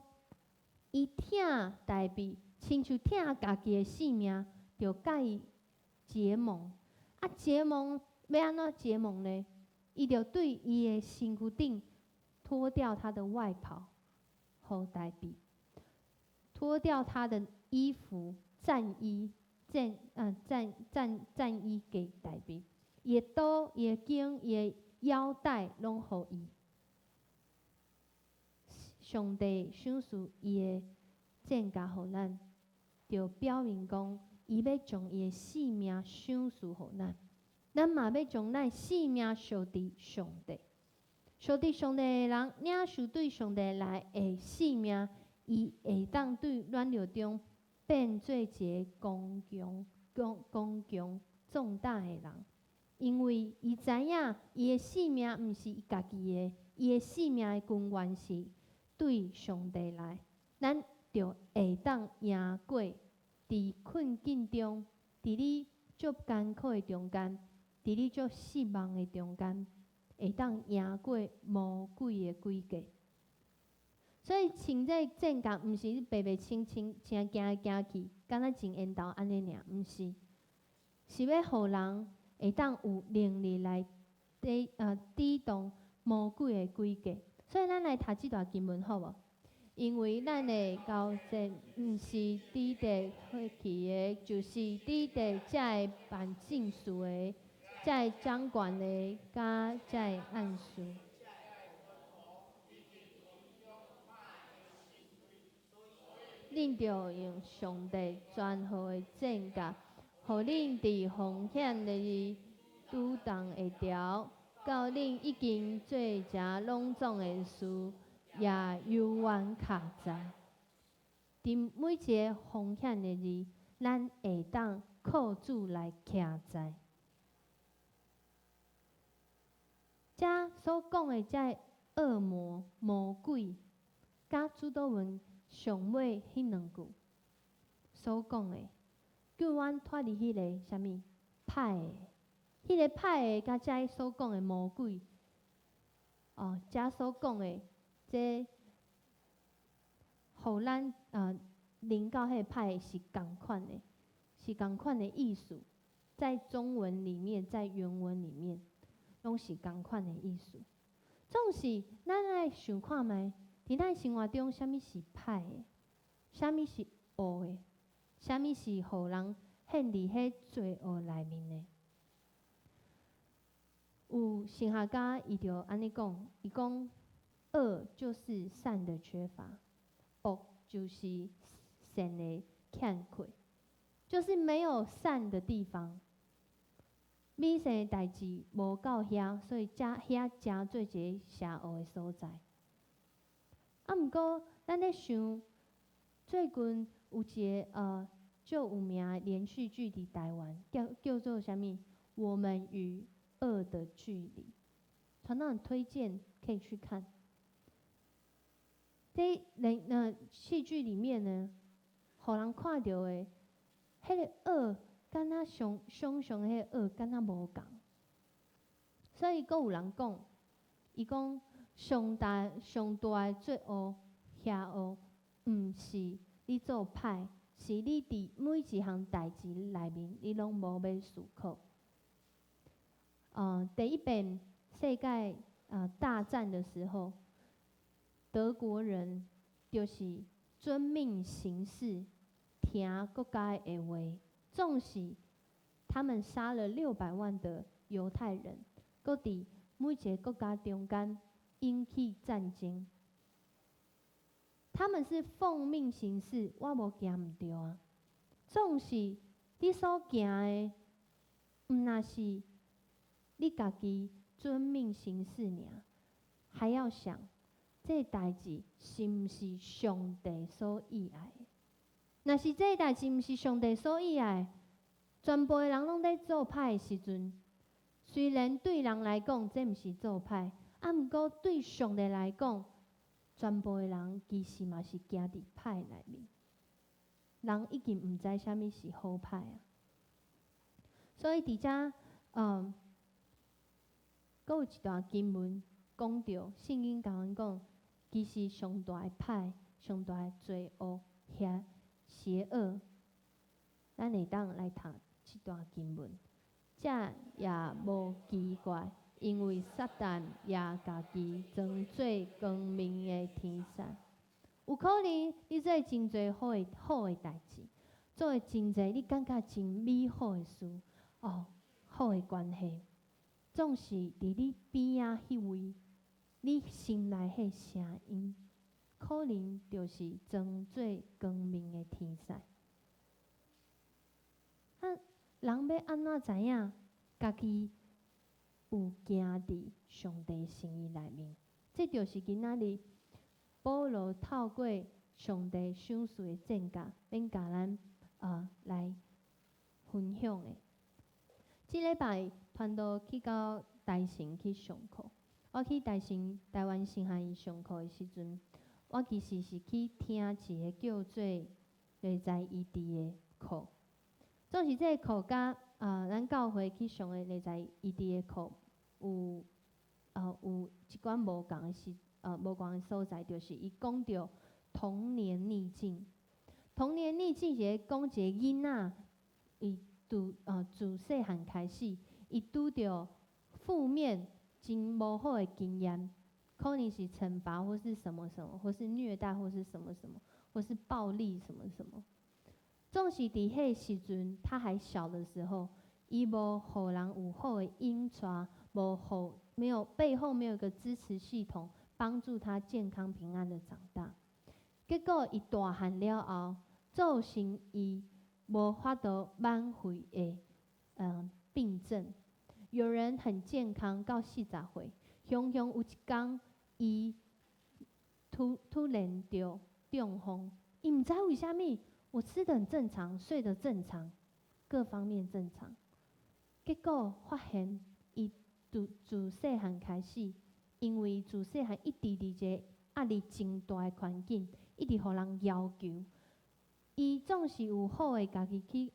伊疼大衛，親像疼家己的性命，就佮伊結盟。啊，結盟欲按怎結盟呢？伊就對伊的身軀頂脫掉他的外袍，予大衛，脫掉他的衣服戰衣，戰衣給大衛，伊的刀、伊的弓、伊的腰帶攏予伊。上帝賞賜伊的戰甲予咱，就表明講，伊欲將伊的性命賞賜予咱。咱嘛欲將咱性命屬佇上帝，屬佇上帝的人，領受對上帝來的性命，伊會當對軟弱中變做一個剛強、剛剛強壯膽的人，因為伊知影伊的性命毋是伊家己的，伊的性命的根源是對上帝來，咱就會當贏過佇困境中，佇你足艱苦的中間，佇你足失望的中間，會當贏過魔鬼的詭計。所以穿這個戰甲，毋是白白清清穿行來行去，敢若真緣投按呢爾，毋是，是欲予人會當有能力來抵擋魔鬼的詭計。所以咱來讀這段經文好無？因為咱的交戰毋是對敵血氣的，就是對敵這个辦政事的、這个掌權的，佮這个暗事。恁著用上帝全好的戰甲，予恁佇風險的日拄動會牢，到恁已經做成攏總的事，也猶原徛在。佇每一个風險的日，咱會當靠主來徛在。遮所講的這个惡魔、魔鬼，佮主禱文上尾彼兩句所講的，救阮脫離彼个啥物歹的，彼个歹的，佮遮所講的魔鬼，哦，遮所講的這，予咱臨到彼个歹的是仝款的，是仝款的意思，在中文裡面，在原文裡面，攏是仝款的意思。總是咱愛想看覓，佇咱生活中，啥物是歹的，啥物是惡的，啥物是予人陷佇彼罪惡內面的？有神學家伊就按呢講，伊講惡就是善的缺乏，惡就是善的欠缺，就是沒有善的地方。美善的代誌無夠遐，所以才遐成做一个邪惡的所在。啊，毋過咱咧想，最近有一个足有名的連續劇佇台灣，叫做啥物？我們與惡的距離，傳道很推薦可以去看。這戲劇裡面呢，予人看著的，彼个惡，敢若想想像彼个惡，敢若無仝。所以閣有人講，伊講上大上大的罪惡、邪惡，毋是你做歹，是你佇每一項代誌內面，你攏無欲思考。第一遍世界大戰的時候，德國人就是遵命行事，聽國家的話，縱使他們殺了600萬的猶太人，閣佇每一个國家中間引起戰爭。他們是奉命行事，我無行毋對啊。縱使你所行的，毋若是你家己遵命行事爾，還要想這代誌是毋是上帝所意愛的？若是這代誌毋是上帝所意愛，全部的人攏咧做歹的時陣，雖然對人來講這毋是做歹，啊，毋過對上帝來講，全部的人其實嘛是行佇歹內面，人已經毋知啥物是好歹啊。所以佇遮，閣有一段經文講著，聖經共阮講，其實上大的歹、上大的罪惡、遐邪惡，咱會當來讀這段經文，這也無奇怪，因為撒旦也家己裝做光明的天使。有可能你做真濟好的代誌，做真濟你感覺真美好的事，哦，好的關係，總是佇你邊仔彼位，你心內彼聲音，可能就是裝做光明的天使。啊，人欲按怎知影家己有行佇上帝心意內面？這就是今仔日保羅透過上帝賞賜的戰甲，欲共咱來分享的。這禮拜傳道去到台城去上課，我去台城台灣神學院上課的時陣，我其實是去聽一個叫做內在醫治的課。總是這個課佮咱教會去上的內在醫治的課有一寡無仝的是無仝的所在，就是伊講著童年逆境。童年逆境是咧講一個囡仔，伊自細漢開始，伊拄著負面真無好的經驗，可能是懲罰或是什麼什麼，或是虐待或是什麼什麼，或是暴力什麼什麼。總是佇彼時陣，他還小的時候，伊無予人有好的引帶，無予沒有背後沒有一個支持系統幫助他健康平安的長大。結果伊大漢了後，造成伊無法度挽回的病症。有人很健康到40歲，雄雄有一工伊突然著中風，伊毋知為啥物。我吃得很正常，睡得正常，各方面正常。結果發現，伊自細漢開始，因為自細漢一直佇一個壓力真大的環境，一直予人要求，伊總是有好的家己去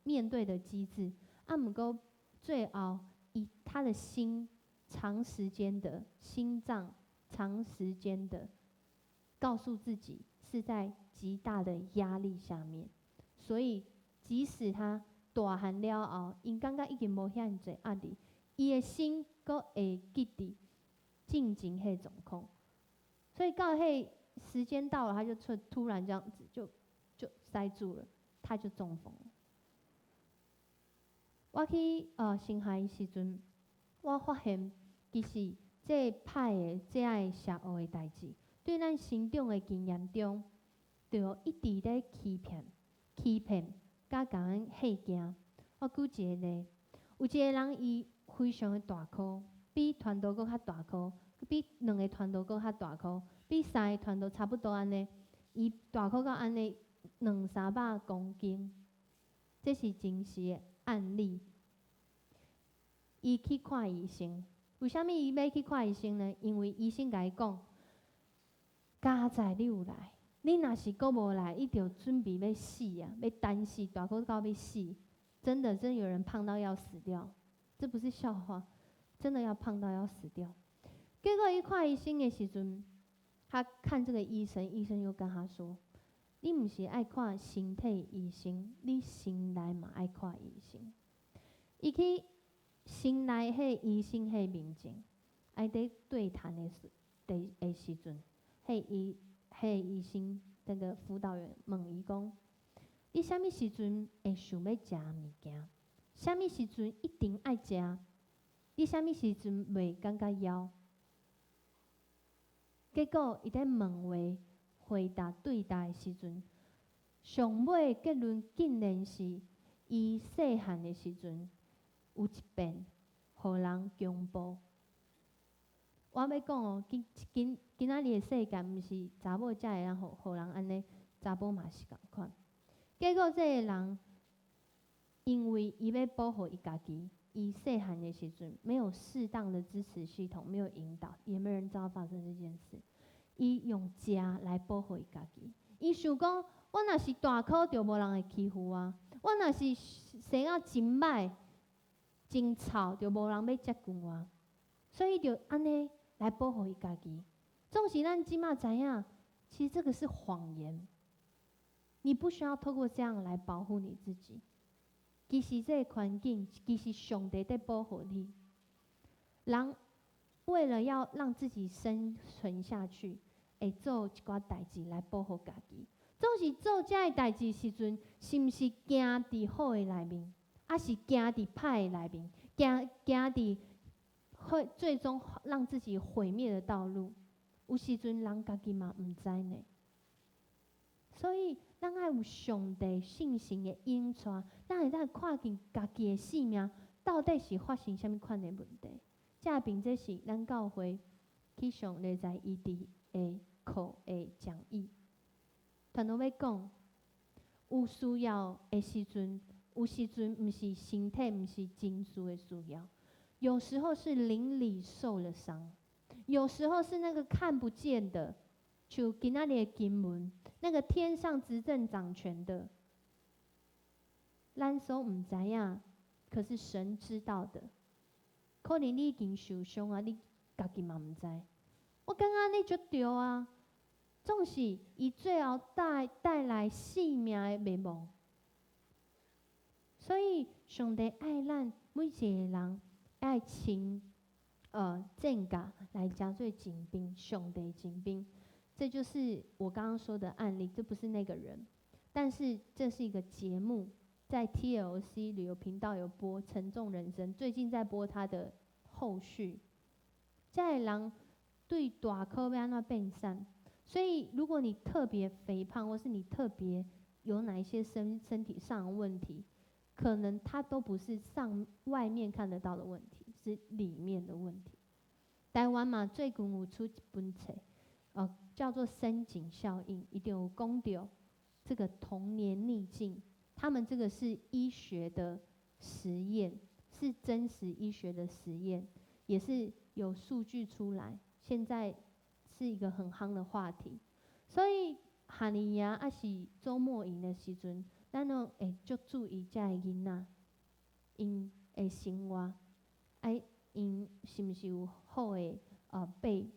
面對的機制。啊，毋過最後，伊他的心長時間的心臟長時間的告訴自己是在極大的壓力下面，所以即使他大漢了後，𪜶感覺已經無遐爾濟壓力，伊的心閣會記佇進前彼狀況，所以到彼時間到了，他就突然這樣子就塞住了，他就中風。我去新海時陣，我發現其實這歹的、這愛邪惡的代誌，對咱成長的經驗中，就一直咧欺騙、欺騙，佮共咱嚇驚。我舉一個例，有一個人伊非常的大箍，比傳道閣較大箍，比兩个傳道閣較大箍，比三個傳道差不多按呢。伊大箍到按呢兩三百公斤，這是真實的案例。伊去看醫生，為啥物伊欲去看醫生呢？因為醫生共伊講，佳哉你有來。你若是閣無來，伊就準備欲死啊，欲等死，大箍到欲死。真的，真有人胖到要死掉，這不是笑話，真的要胖到要死掉。結果伊看醫生的時陣，他看這個醫生，醫生又跟他說：“你毋是愛看身體醫生，你心內嘛愛看醫生。”伊去心內彼醫生彼面前，愛佇對談的時陣，彼醫生那個輔導員問伊講：“你啥物時陣會想欲食物件？啥物時陣一定愛食？你啥物時陣袂感覺枵？”結果伊佇問話回答對答的時陣，上尾結論竟然是伊細漢的時陣有一遍予人強暴。我欲講哦，今今仔日的世界，毋是查某才會當予人按呢，查埔嘛是仝款。結果這个人因為伊欲保護伊家己，伊細漢的時陣沒有適當的支持系統，沒有引導，也沒人知道發生這件事。伊用食來保護伊家己。伊想講，我若是大箍，就無人會欺負我；我若是生啊真歹、真臭，就無人欲接近我。所以就按呢來保護伊家己。縱使咱這馬知影，其實這個是謊言。你不需要透過這樣來保護你自己。其實這個環境，其實上帝在保護你。人為了要讓自己生存下去，會做一寡代誌來保護家己。總是做這个代誌時陣，是毋是行佇好的內面，抑是行佇歹的內面？行佇會最終讓自己毀滅的道路？有時陣人家己嘛毋知呢。所以，咱愛有上帝信心的引帶，咱會當看見家己的性命到底是發生啥物款的問題。這並這是咱教會去上禮在醫治的課的講義。傳道欲講，有需要的時陣，有時陣毋是身體，毋是情緒的需要，有時候是靈裡受了傷，有時候是那個看不見的，就今仔日的經文，那個天上執政掌權的，咱所毋知影，可是神知道的。可能你已經受傷啊，你家己嘛毋知。我感覺按呢足著啊！總是伊最後帶來性命的滅亡。所以上帝愛咱每一個人愛穿戰甲來成做精兵，上帝精兵。這就是我剛剛說的案例，這不是那個人，但是這是一個節目，在 TLC 旅遊頻道有播《沉重人生》，最近在播他的後續。這个人對大顆欲按怎變瘦？所以如果你特別肥胖，或是你特別有哪一些身體上的問題，可能他都不是上外面看得到的問題，是裡面的問題。台灣嘛，最近有出一本冊，叫做《深井效應》，一定有講著這個童年逆境。他們這個是醫學的實驗，是真實醫學的實驗，也是有數據出來。現在是一個很夯的話題，所以夏令營抑是週末營的時陣，咱攏會足注意遮个囡仔，𪜶的生活，愛𪜶是毋是有好的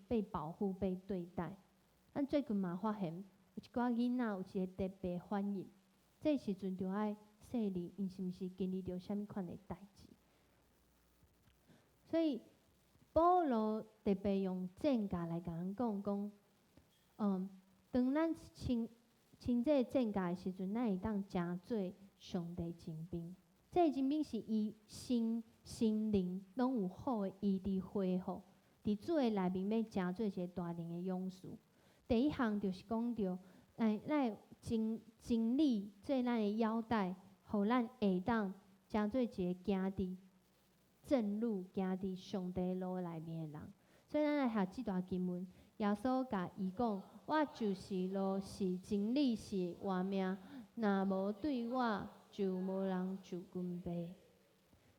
被保護、被對待？咱最近嘛發現有一寡囡仔有一個特別反應，這時陣就愛細膩，𪜶是毋是經歷著啥物款的代誌？所以保羅特別用戰甲來共咱講講，當咱穿穿這個戰甲的時陣，咱會當成做上帝精兵。這個精兵是伊身心靈攏有好的醫治恢復，佇主的內面欲成做一個大能的勇士。第一項就是講著，哎，咱真理做咱的腰帶，予咱會當成做一個行佇正路、行佇上帝路內面的人。所以咱來學這段經文，耶穌共伊講：我就是路，是真理，是活命。若無對我，就無人就近父。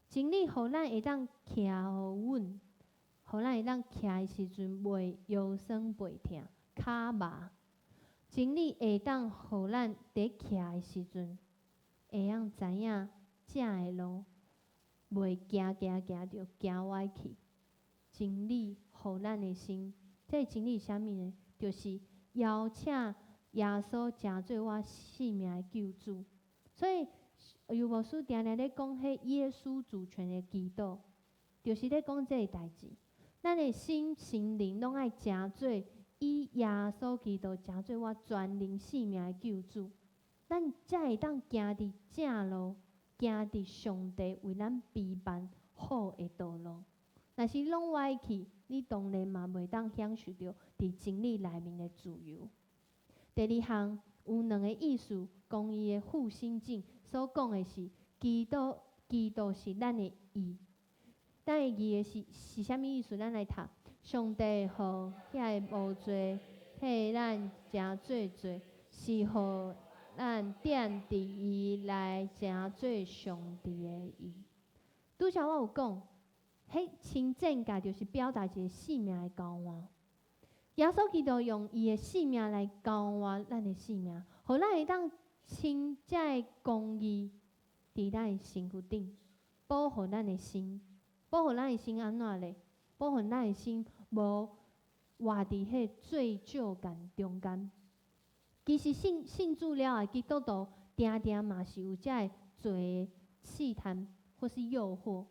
真理予咱會當徛穩，予咱會當徛的時陣袂腰酸背疼、跤麻。真理會當予咱佇徛的時陣，會曉知影正的路，袂行行行著行歪去。真理予咱的心，這個真理是啥物呢？就是邀請耶穌成做我性命的救主。所以尤牧師定定咧講彼耶穌主權的祈禱，就是咧講這個代誌。咱的心、心靈攏愛成做以耶穌基督成做我全人性命的救主，咱才會當行佇正路，行佇上帝為咱備辦好的道路。若是攏歪去，你當然嘛袂當享受著佇真理內面的自由。第二項有兩個意思，公義的護心鏡所講的是基督，基督是咱的義。咱的義的是啥物意思？咱來讀。上帝予遐个無罪替咱成做罪，是予咱踮佇伊內成做上帝的義。拄才我有講，彼穿戰甲就是表達一個性命的交換。耶穌基督用伊的性命來交換咱的性命，予咱會當穿這個公義佇咱的身軀頂，保護咱的心，保護咱的心按怎咧？保護咱的心無活佇彼個罪疚感中間。其實信主了後，基督徒定定嘛是有這个罪的試探或是誘惑，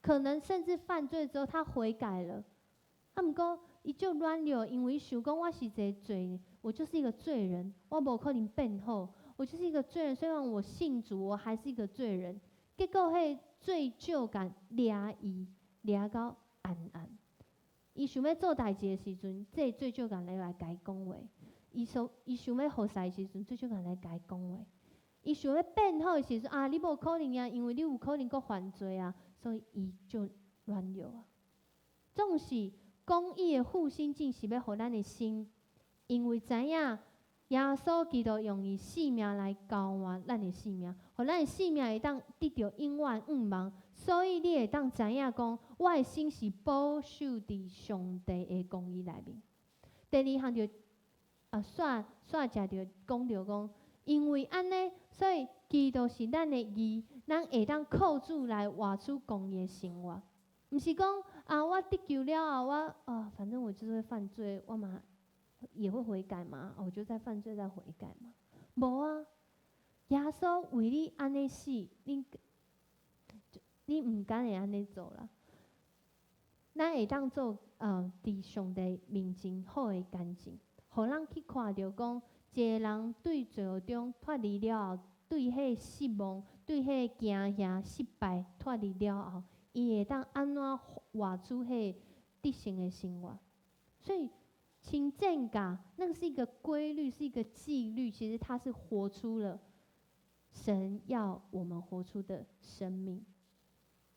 可能甚至犯罪之後他悔改了，啊，毋過伊就軟弱，因為想講我是一個罪，我就是一個罪人，我無可能變好，我就是一個罪人。雖然我信主，我還是一個罪人。結果彼個罪疚感掠伊掠到絚絚。伊想欲做代誌的時陣，這個罪疚感來共伊講話。伊想欲服侍的時陣，罪疚感來共伊講話。伊想欲變好的時陣，啊，你無可能啊，因為你有可能閣犯罪啊，所以伊就軟弱啊。總是公義的護心鏡是欲予咱的心，因為知影耶穌基督用伊性命來交換咱的性命，予咱的性命會當得著永遠向望。所以你會當知影講，我的心是保守佇上帝的公義內面。第二項就啊，煞煞食著講著講，因為按呢，所以基督是咱的義，咱會當靠主來活出公義的生活。毋是講啊，我得救了後，我啊，反正我就是會犯罪，我嘛也會悔改嘛，我就在犯罪在悔改嘛。無啊，耶穌為你按呢死，你毋敢會按呢做啦。咱會當做佇上帝面前好的見證，予人去看著講，一個人對罪惡中脫離了後，對彼個失望、對彼個驚嚇、失敗脫離了後，伊會當按怎活出彼個得勝的生活。所以，穿戰甲那個是一個規律，是一個紀律，其實它是活出了神要我們活出的生命。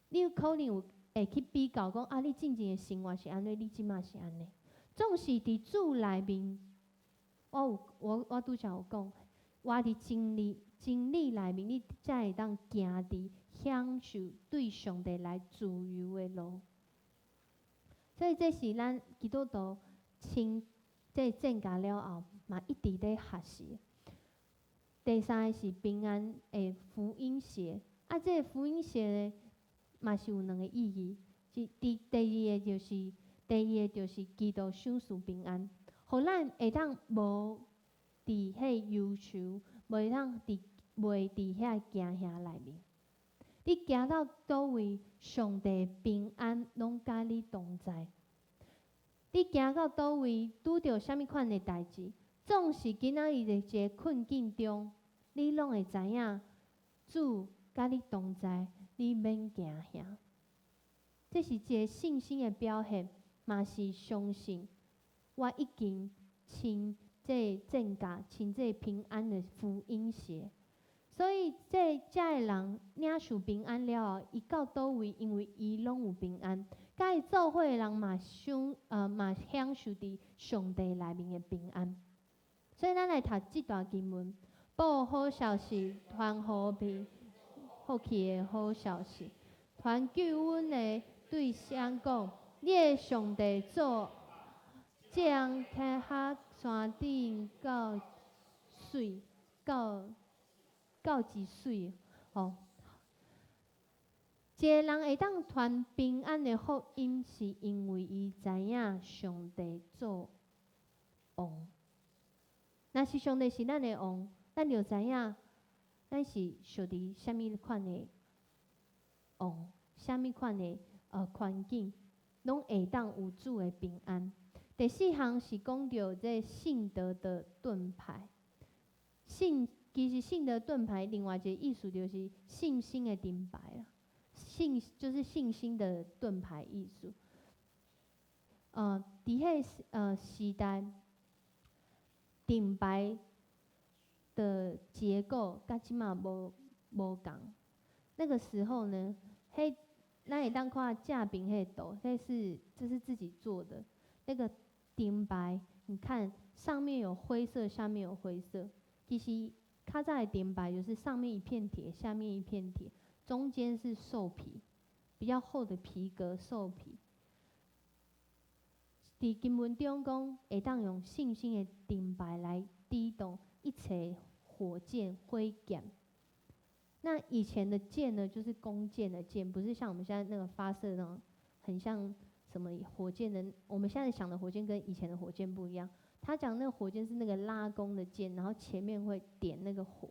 你有可能有會去比較講啊，你進前的生活是按呢，你這馬是按呢。總是佇主內面，我有我我拄才有講，活佇真理真理內面，你才會當行佇享受對上帝來自由的路。所以這是咱基督徒穿這戰甲了後，嘛一直咧學習。第三个是平安的福音鞋，啊，這个福音鞋呢，嘛是有兩个意義。是第第二个就是第二个就是基督賞賜平安，予咱會當無佇彼憂愁，袂當佇袂佇遐驚嚇內面。你行到佗位，上帝平安攏佮你同在。你行到佗位，拄著啥物款的代誌，總是今仔日佇一个困境中，你攏會知影主佮你同在，你免驚嚇。這是一个信心的表現，嘛是相信我已經穿這個戰甲，穿這個平安的福音鞋。所以，這遮的人領受平安了後，伊到佗位，因為伊攏有平安。佮伊做伙的人嘛享嘛享受佇上帝內面的平安。所以，咱來讀這段經文，報好消息，傳和平、福氣的好消息，傳救恩的對誰講，你的上帝做將開哈山頂到水到。到一水吼，一个人會當傳平安的福音，是因為伊知影上帝做王。若是上帝是咱的王，咱就知影咱是屬佇啥物款的王，啥物款的環境，攏會當有主的平安。第四項是講著這信德的盾牌，信。其實信德盾牌另外一個意思就是信心的盾牌啦，信就是信心的盾牌意思。佇彼時代，盾牌的結構佮這馬無無仝。那個時候呢，彼咱會當看正爿彼個圖，彼是這是自己做的。那個盾牌，你看上面有灰色，下面有灰色，其實。較早的盾牌就是上面一片鐵，下面一片鐵，中間是獸皮，比較厚的皮革獸皮。佇經文中講，會當用信心的盾牌來抵擋一切火箭、火箭。那以前的箭呢，就是弓箭的箭，不是像我們現在那個發射那種，很像什麼火箭的。我們現在想的火箭跟以前的火箭不一樣。他講那個火箭是那個拉弓的箭，然後前面會點那個火，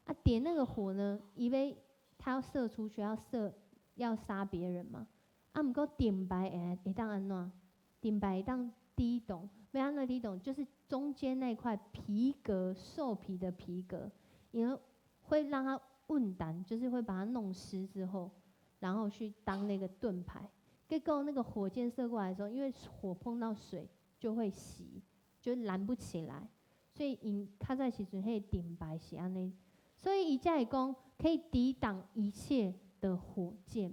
啊，點那個火呢，因為他要射出去，要射要殺別人嘛。啊，毋過盾牌會會當按怎？盾牌會當抵擋，欲按怎抵擋？就是中間那塊皮革，獸皮的皮革，因為會讓它穩彈，就是會把它弄濕之後，然後去當那個盾牌。結果那個火箭射過來的時候，因為火碰到水就會熄。就燃不起來，所以𪜶較早時陣彼个盾牌是按呢，所以伊才會講可以抵擋一切的火箭。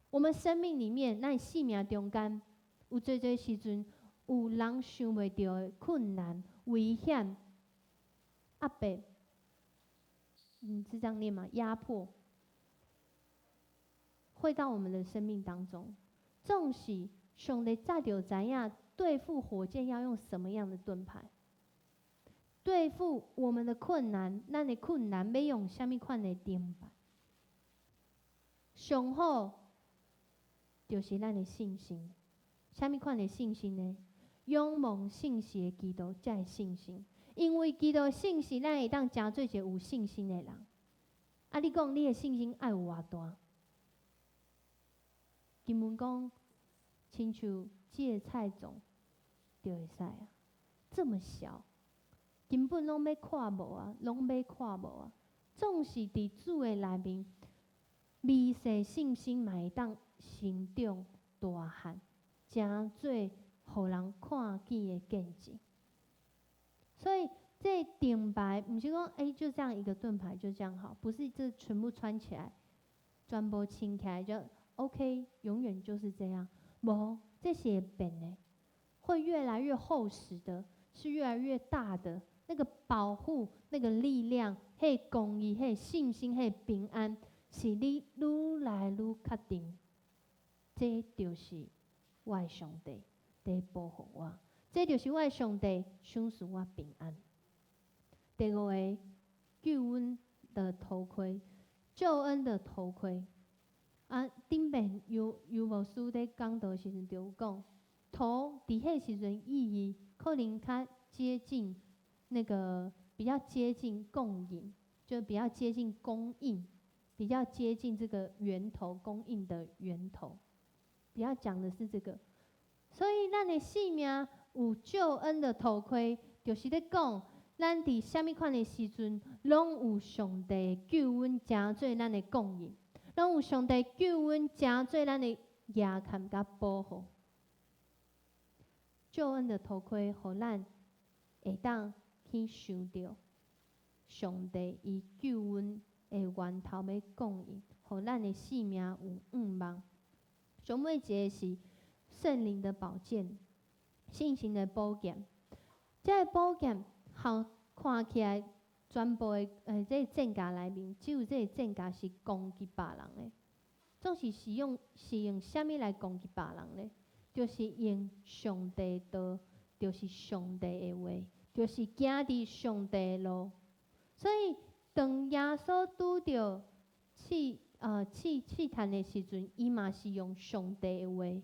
我們生命裡面，咱生命中間有濟濟時陣有人想袂著的困難、危險、壓迫，是這樣念嗎？壓迫會到我們的生命當中。縱使上帝早就知影。對付火箭要用什麼樣的盾牌？對付我們的困難，咱的困難欲用啥物款的盾牌？上好，就是咱的信心。啥物款的信心呢？仰望信實的基督，才會信心。因為基督信實，咱會當成做一個有信心的人。啊，你講你的信心愛有偌大？經文講，親像芥菜種就會使啊，這麼小，根本攏欲看無啊，攏欲看無啊。總是佇主的內面，微細信心嘛會當成長大漢，成做予人看見的見證。所以這盾牌毋是講就這樣一個盾牌就這樣好，不是這全部穿起來，全部穿起來就 OK，永遠就是這樣。無，這是會變的，會越來越厚實的，是越來越大的。那個保護、那個力量、彼個公義、彼個信心、彼個平安，是你愈來愈確定。這就是我的上帝佇保護我，這就是我的上帝賞賜我平安。第五個，救恩的頭盔，救恩的頭盔。啊，頂遍尤尤牧師咧講道時陣就有講，頭佇彼時陣意義可能較接近那個比較接近供應，就比較接近供應，比較接近這個源頭供應的源頭，比較講的是這個。所以咱的性命有救恩的頭盔，就是咧講，咱佇啥物款的時陣，攏有上帝的救恩成做咱的供應，攏有上帝救恩成做咱的依靠佮保護。救恩的頭盔，予咱會當去想著上帝伊救恩的源頭欲供應，予咱的性命有向望。上尾一個是聖靈的寶劍，信心的寶劍。這個寶劍，好看起來，全部的這個戰甲內面，只有這個戰甲是攻擊別人的。總是使用是用啥物來攻擊別人呢？就是用上帝道，就是上帝的話，就是行佇上帝的路。所以，當耶穌拄著試探的時陣，伊嘛是用上帝的話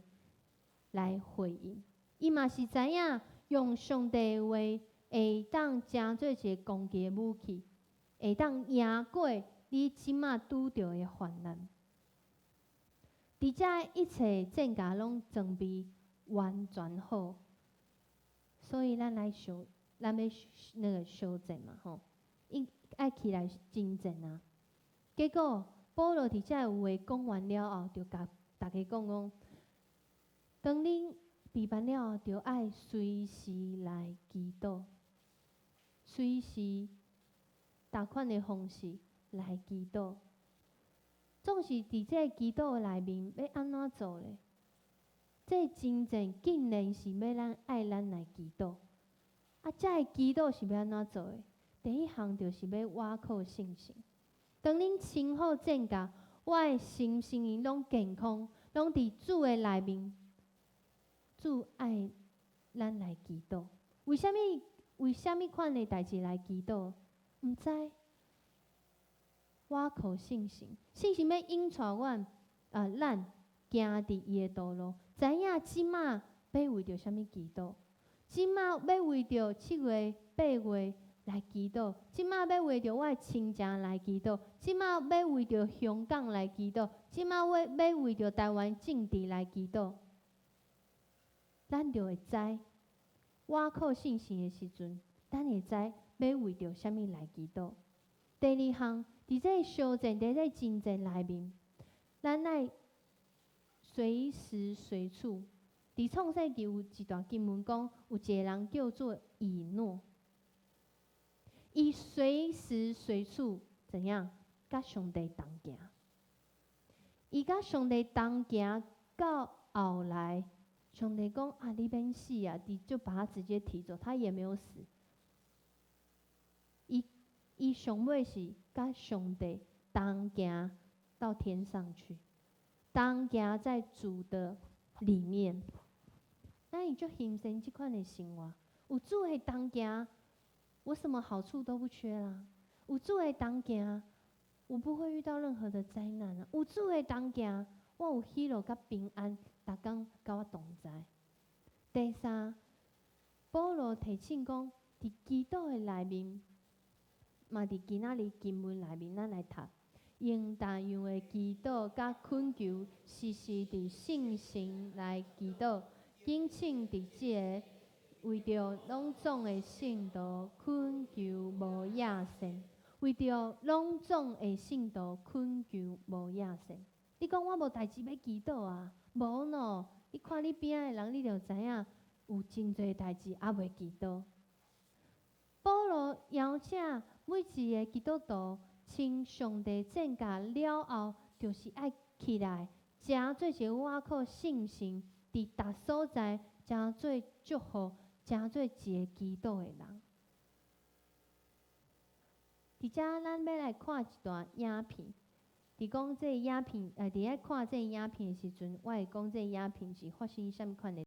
來回應。伊嘛是知影用上帝的話會當成做一個攻擊的武器，會當贏過你這馬拄著的患難。佇遮一切戰甲攏裝備完全好，所以咱來想，咱欲那個相戰嘛吼，伊愛起來征戰啊。結果保羅佇遮個話講完了後，就共逐家講講，當恁備辦了後，就愛隨時來祈禱，隨時逐款的方式來祈禱。總是佇這個祈禱內面，欲按怎做咧？這個征戰竟然是欲咱愛咱來祈禱。啊，這個祈禱是欲按怎做的？第一項就是欲倚靠信心。當恁穿好戰甲，我的身心靈攏健康，攏佇主的內面，主愛咱來祈禱。為啥物？為啥物款的代誌來祈禱？毋知。倚靠信心，信心欲引帶阮啊，咱行佇伊的道路，知影這馬欲為著啥物祈禱，這馬欲為著7月8月來祈禱，這馬欲為著我的親情來祈禱，這馬欲為著香港來祈禱，這馬欲為著台灣政治來祈禱，咱就會知，倚靠信心的時陣，咱會知欲為著啥物來祈禱。第二項，佇這個相戰、佇這個征戰內面，咱愛隨時隨處。佇創世記有一段經文講，有一個人叫做以諾，伊隨時隨處怎樣？佮上帝同行。伊佮上帝同行到後來，上帝講啊，你免死啊，你就把他直接提走，他也沒有死。伊上尾是佮上帝同行到天上去，同行在主的裡面。咱會足欣羨這款的生活，有主的同行，我什麼好處都不缺啦。有主的同行，我不會遇到任何的災難啊。有主的同行，我有喜樂佮平安，逐工佮我同在。第三，保羅提醒講，佇祈禱的內面，嘛佇今仔日經文內面，咱來讀，用各樣的祈禱佮懇求，時時佇聖神來祈禱，謹慎佇這个，為著攏總的聖徒懇求無厭倦，為著攏總的聖徒懇求無厭倦。你講我無代誌欲祈禱啊？無喏，你看你邊仔的人，你就知影有真濟代誌猶未祈禱。保羅邀請每一个基督徒，穿上帝戰甲了後，就是愛起來，成做一个倚靠聖神，佇逐所在，成做祝福，成做一个祈禱的人。佇遮，咱欲來看一段影片。佇講這个影片，佇咧看這个影片的時陣，我會講這个影片是發生啥物款的。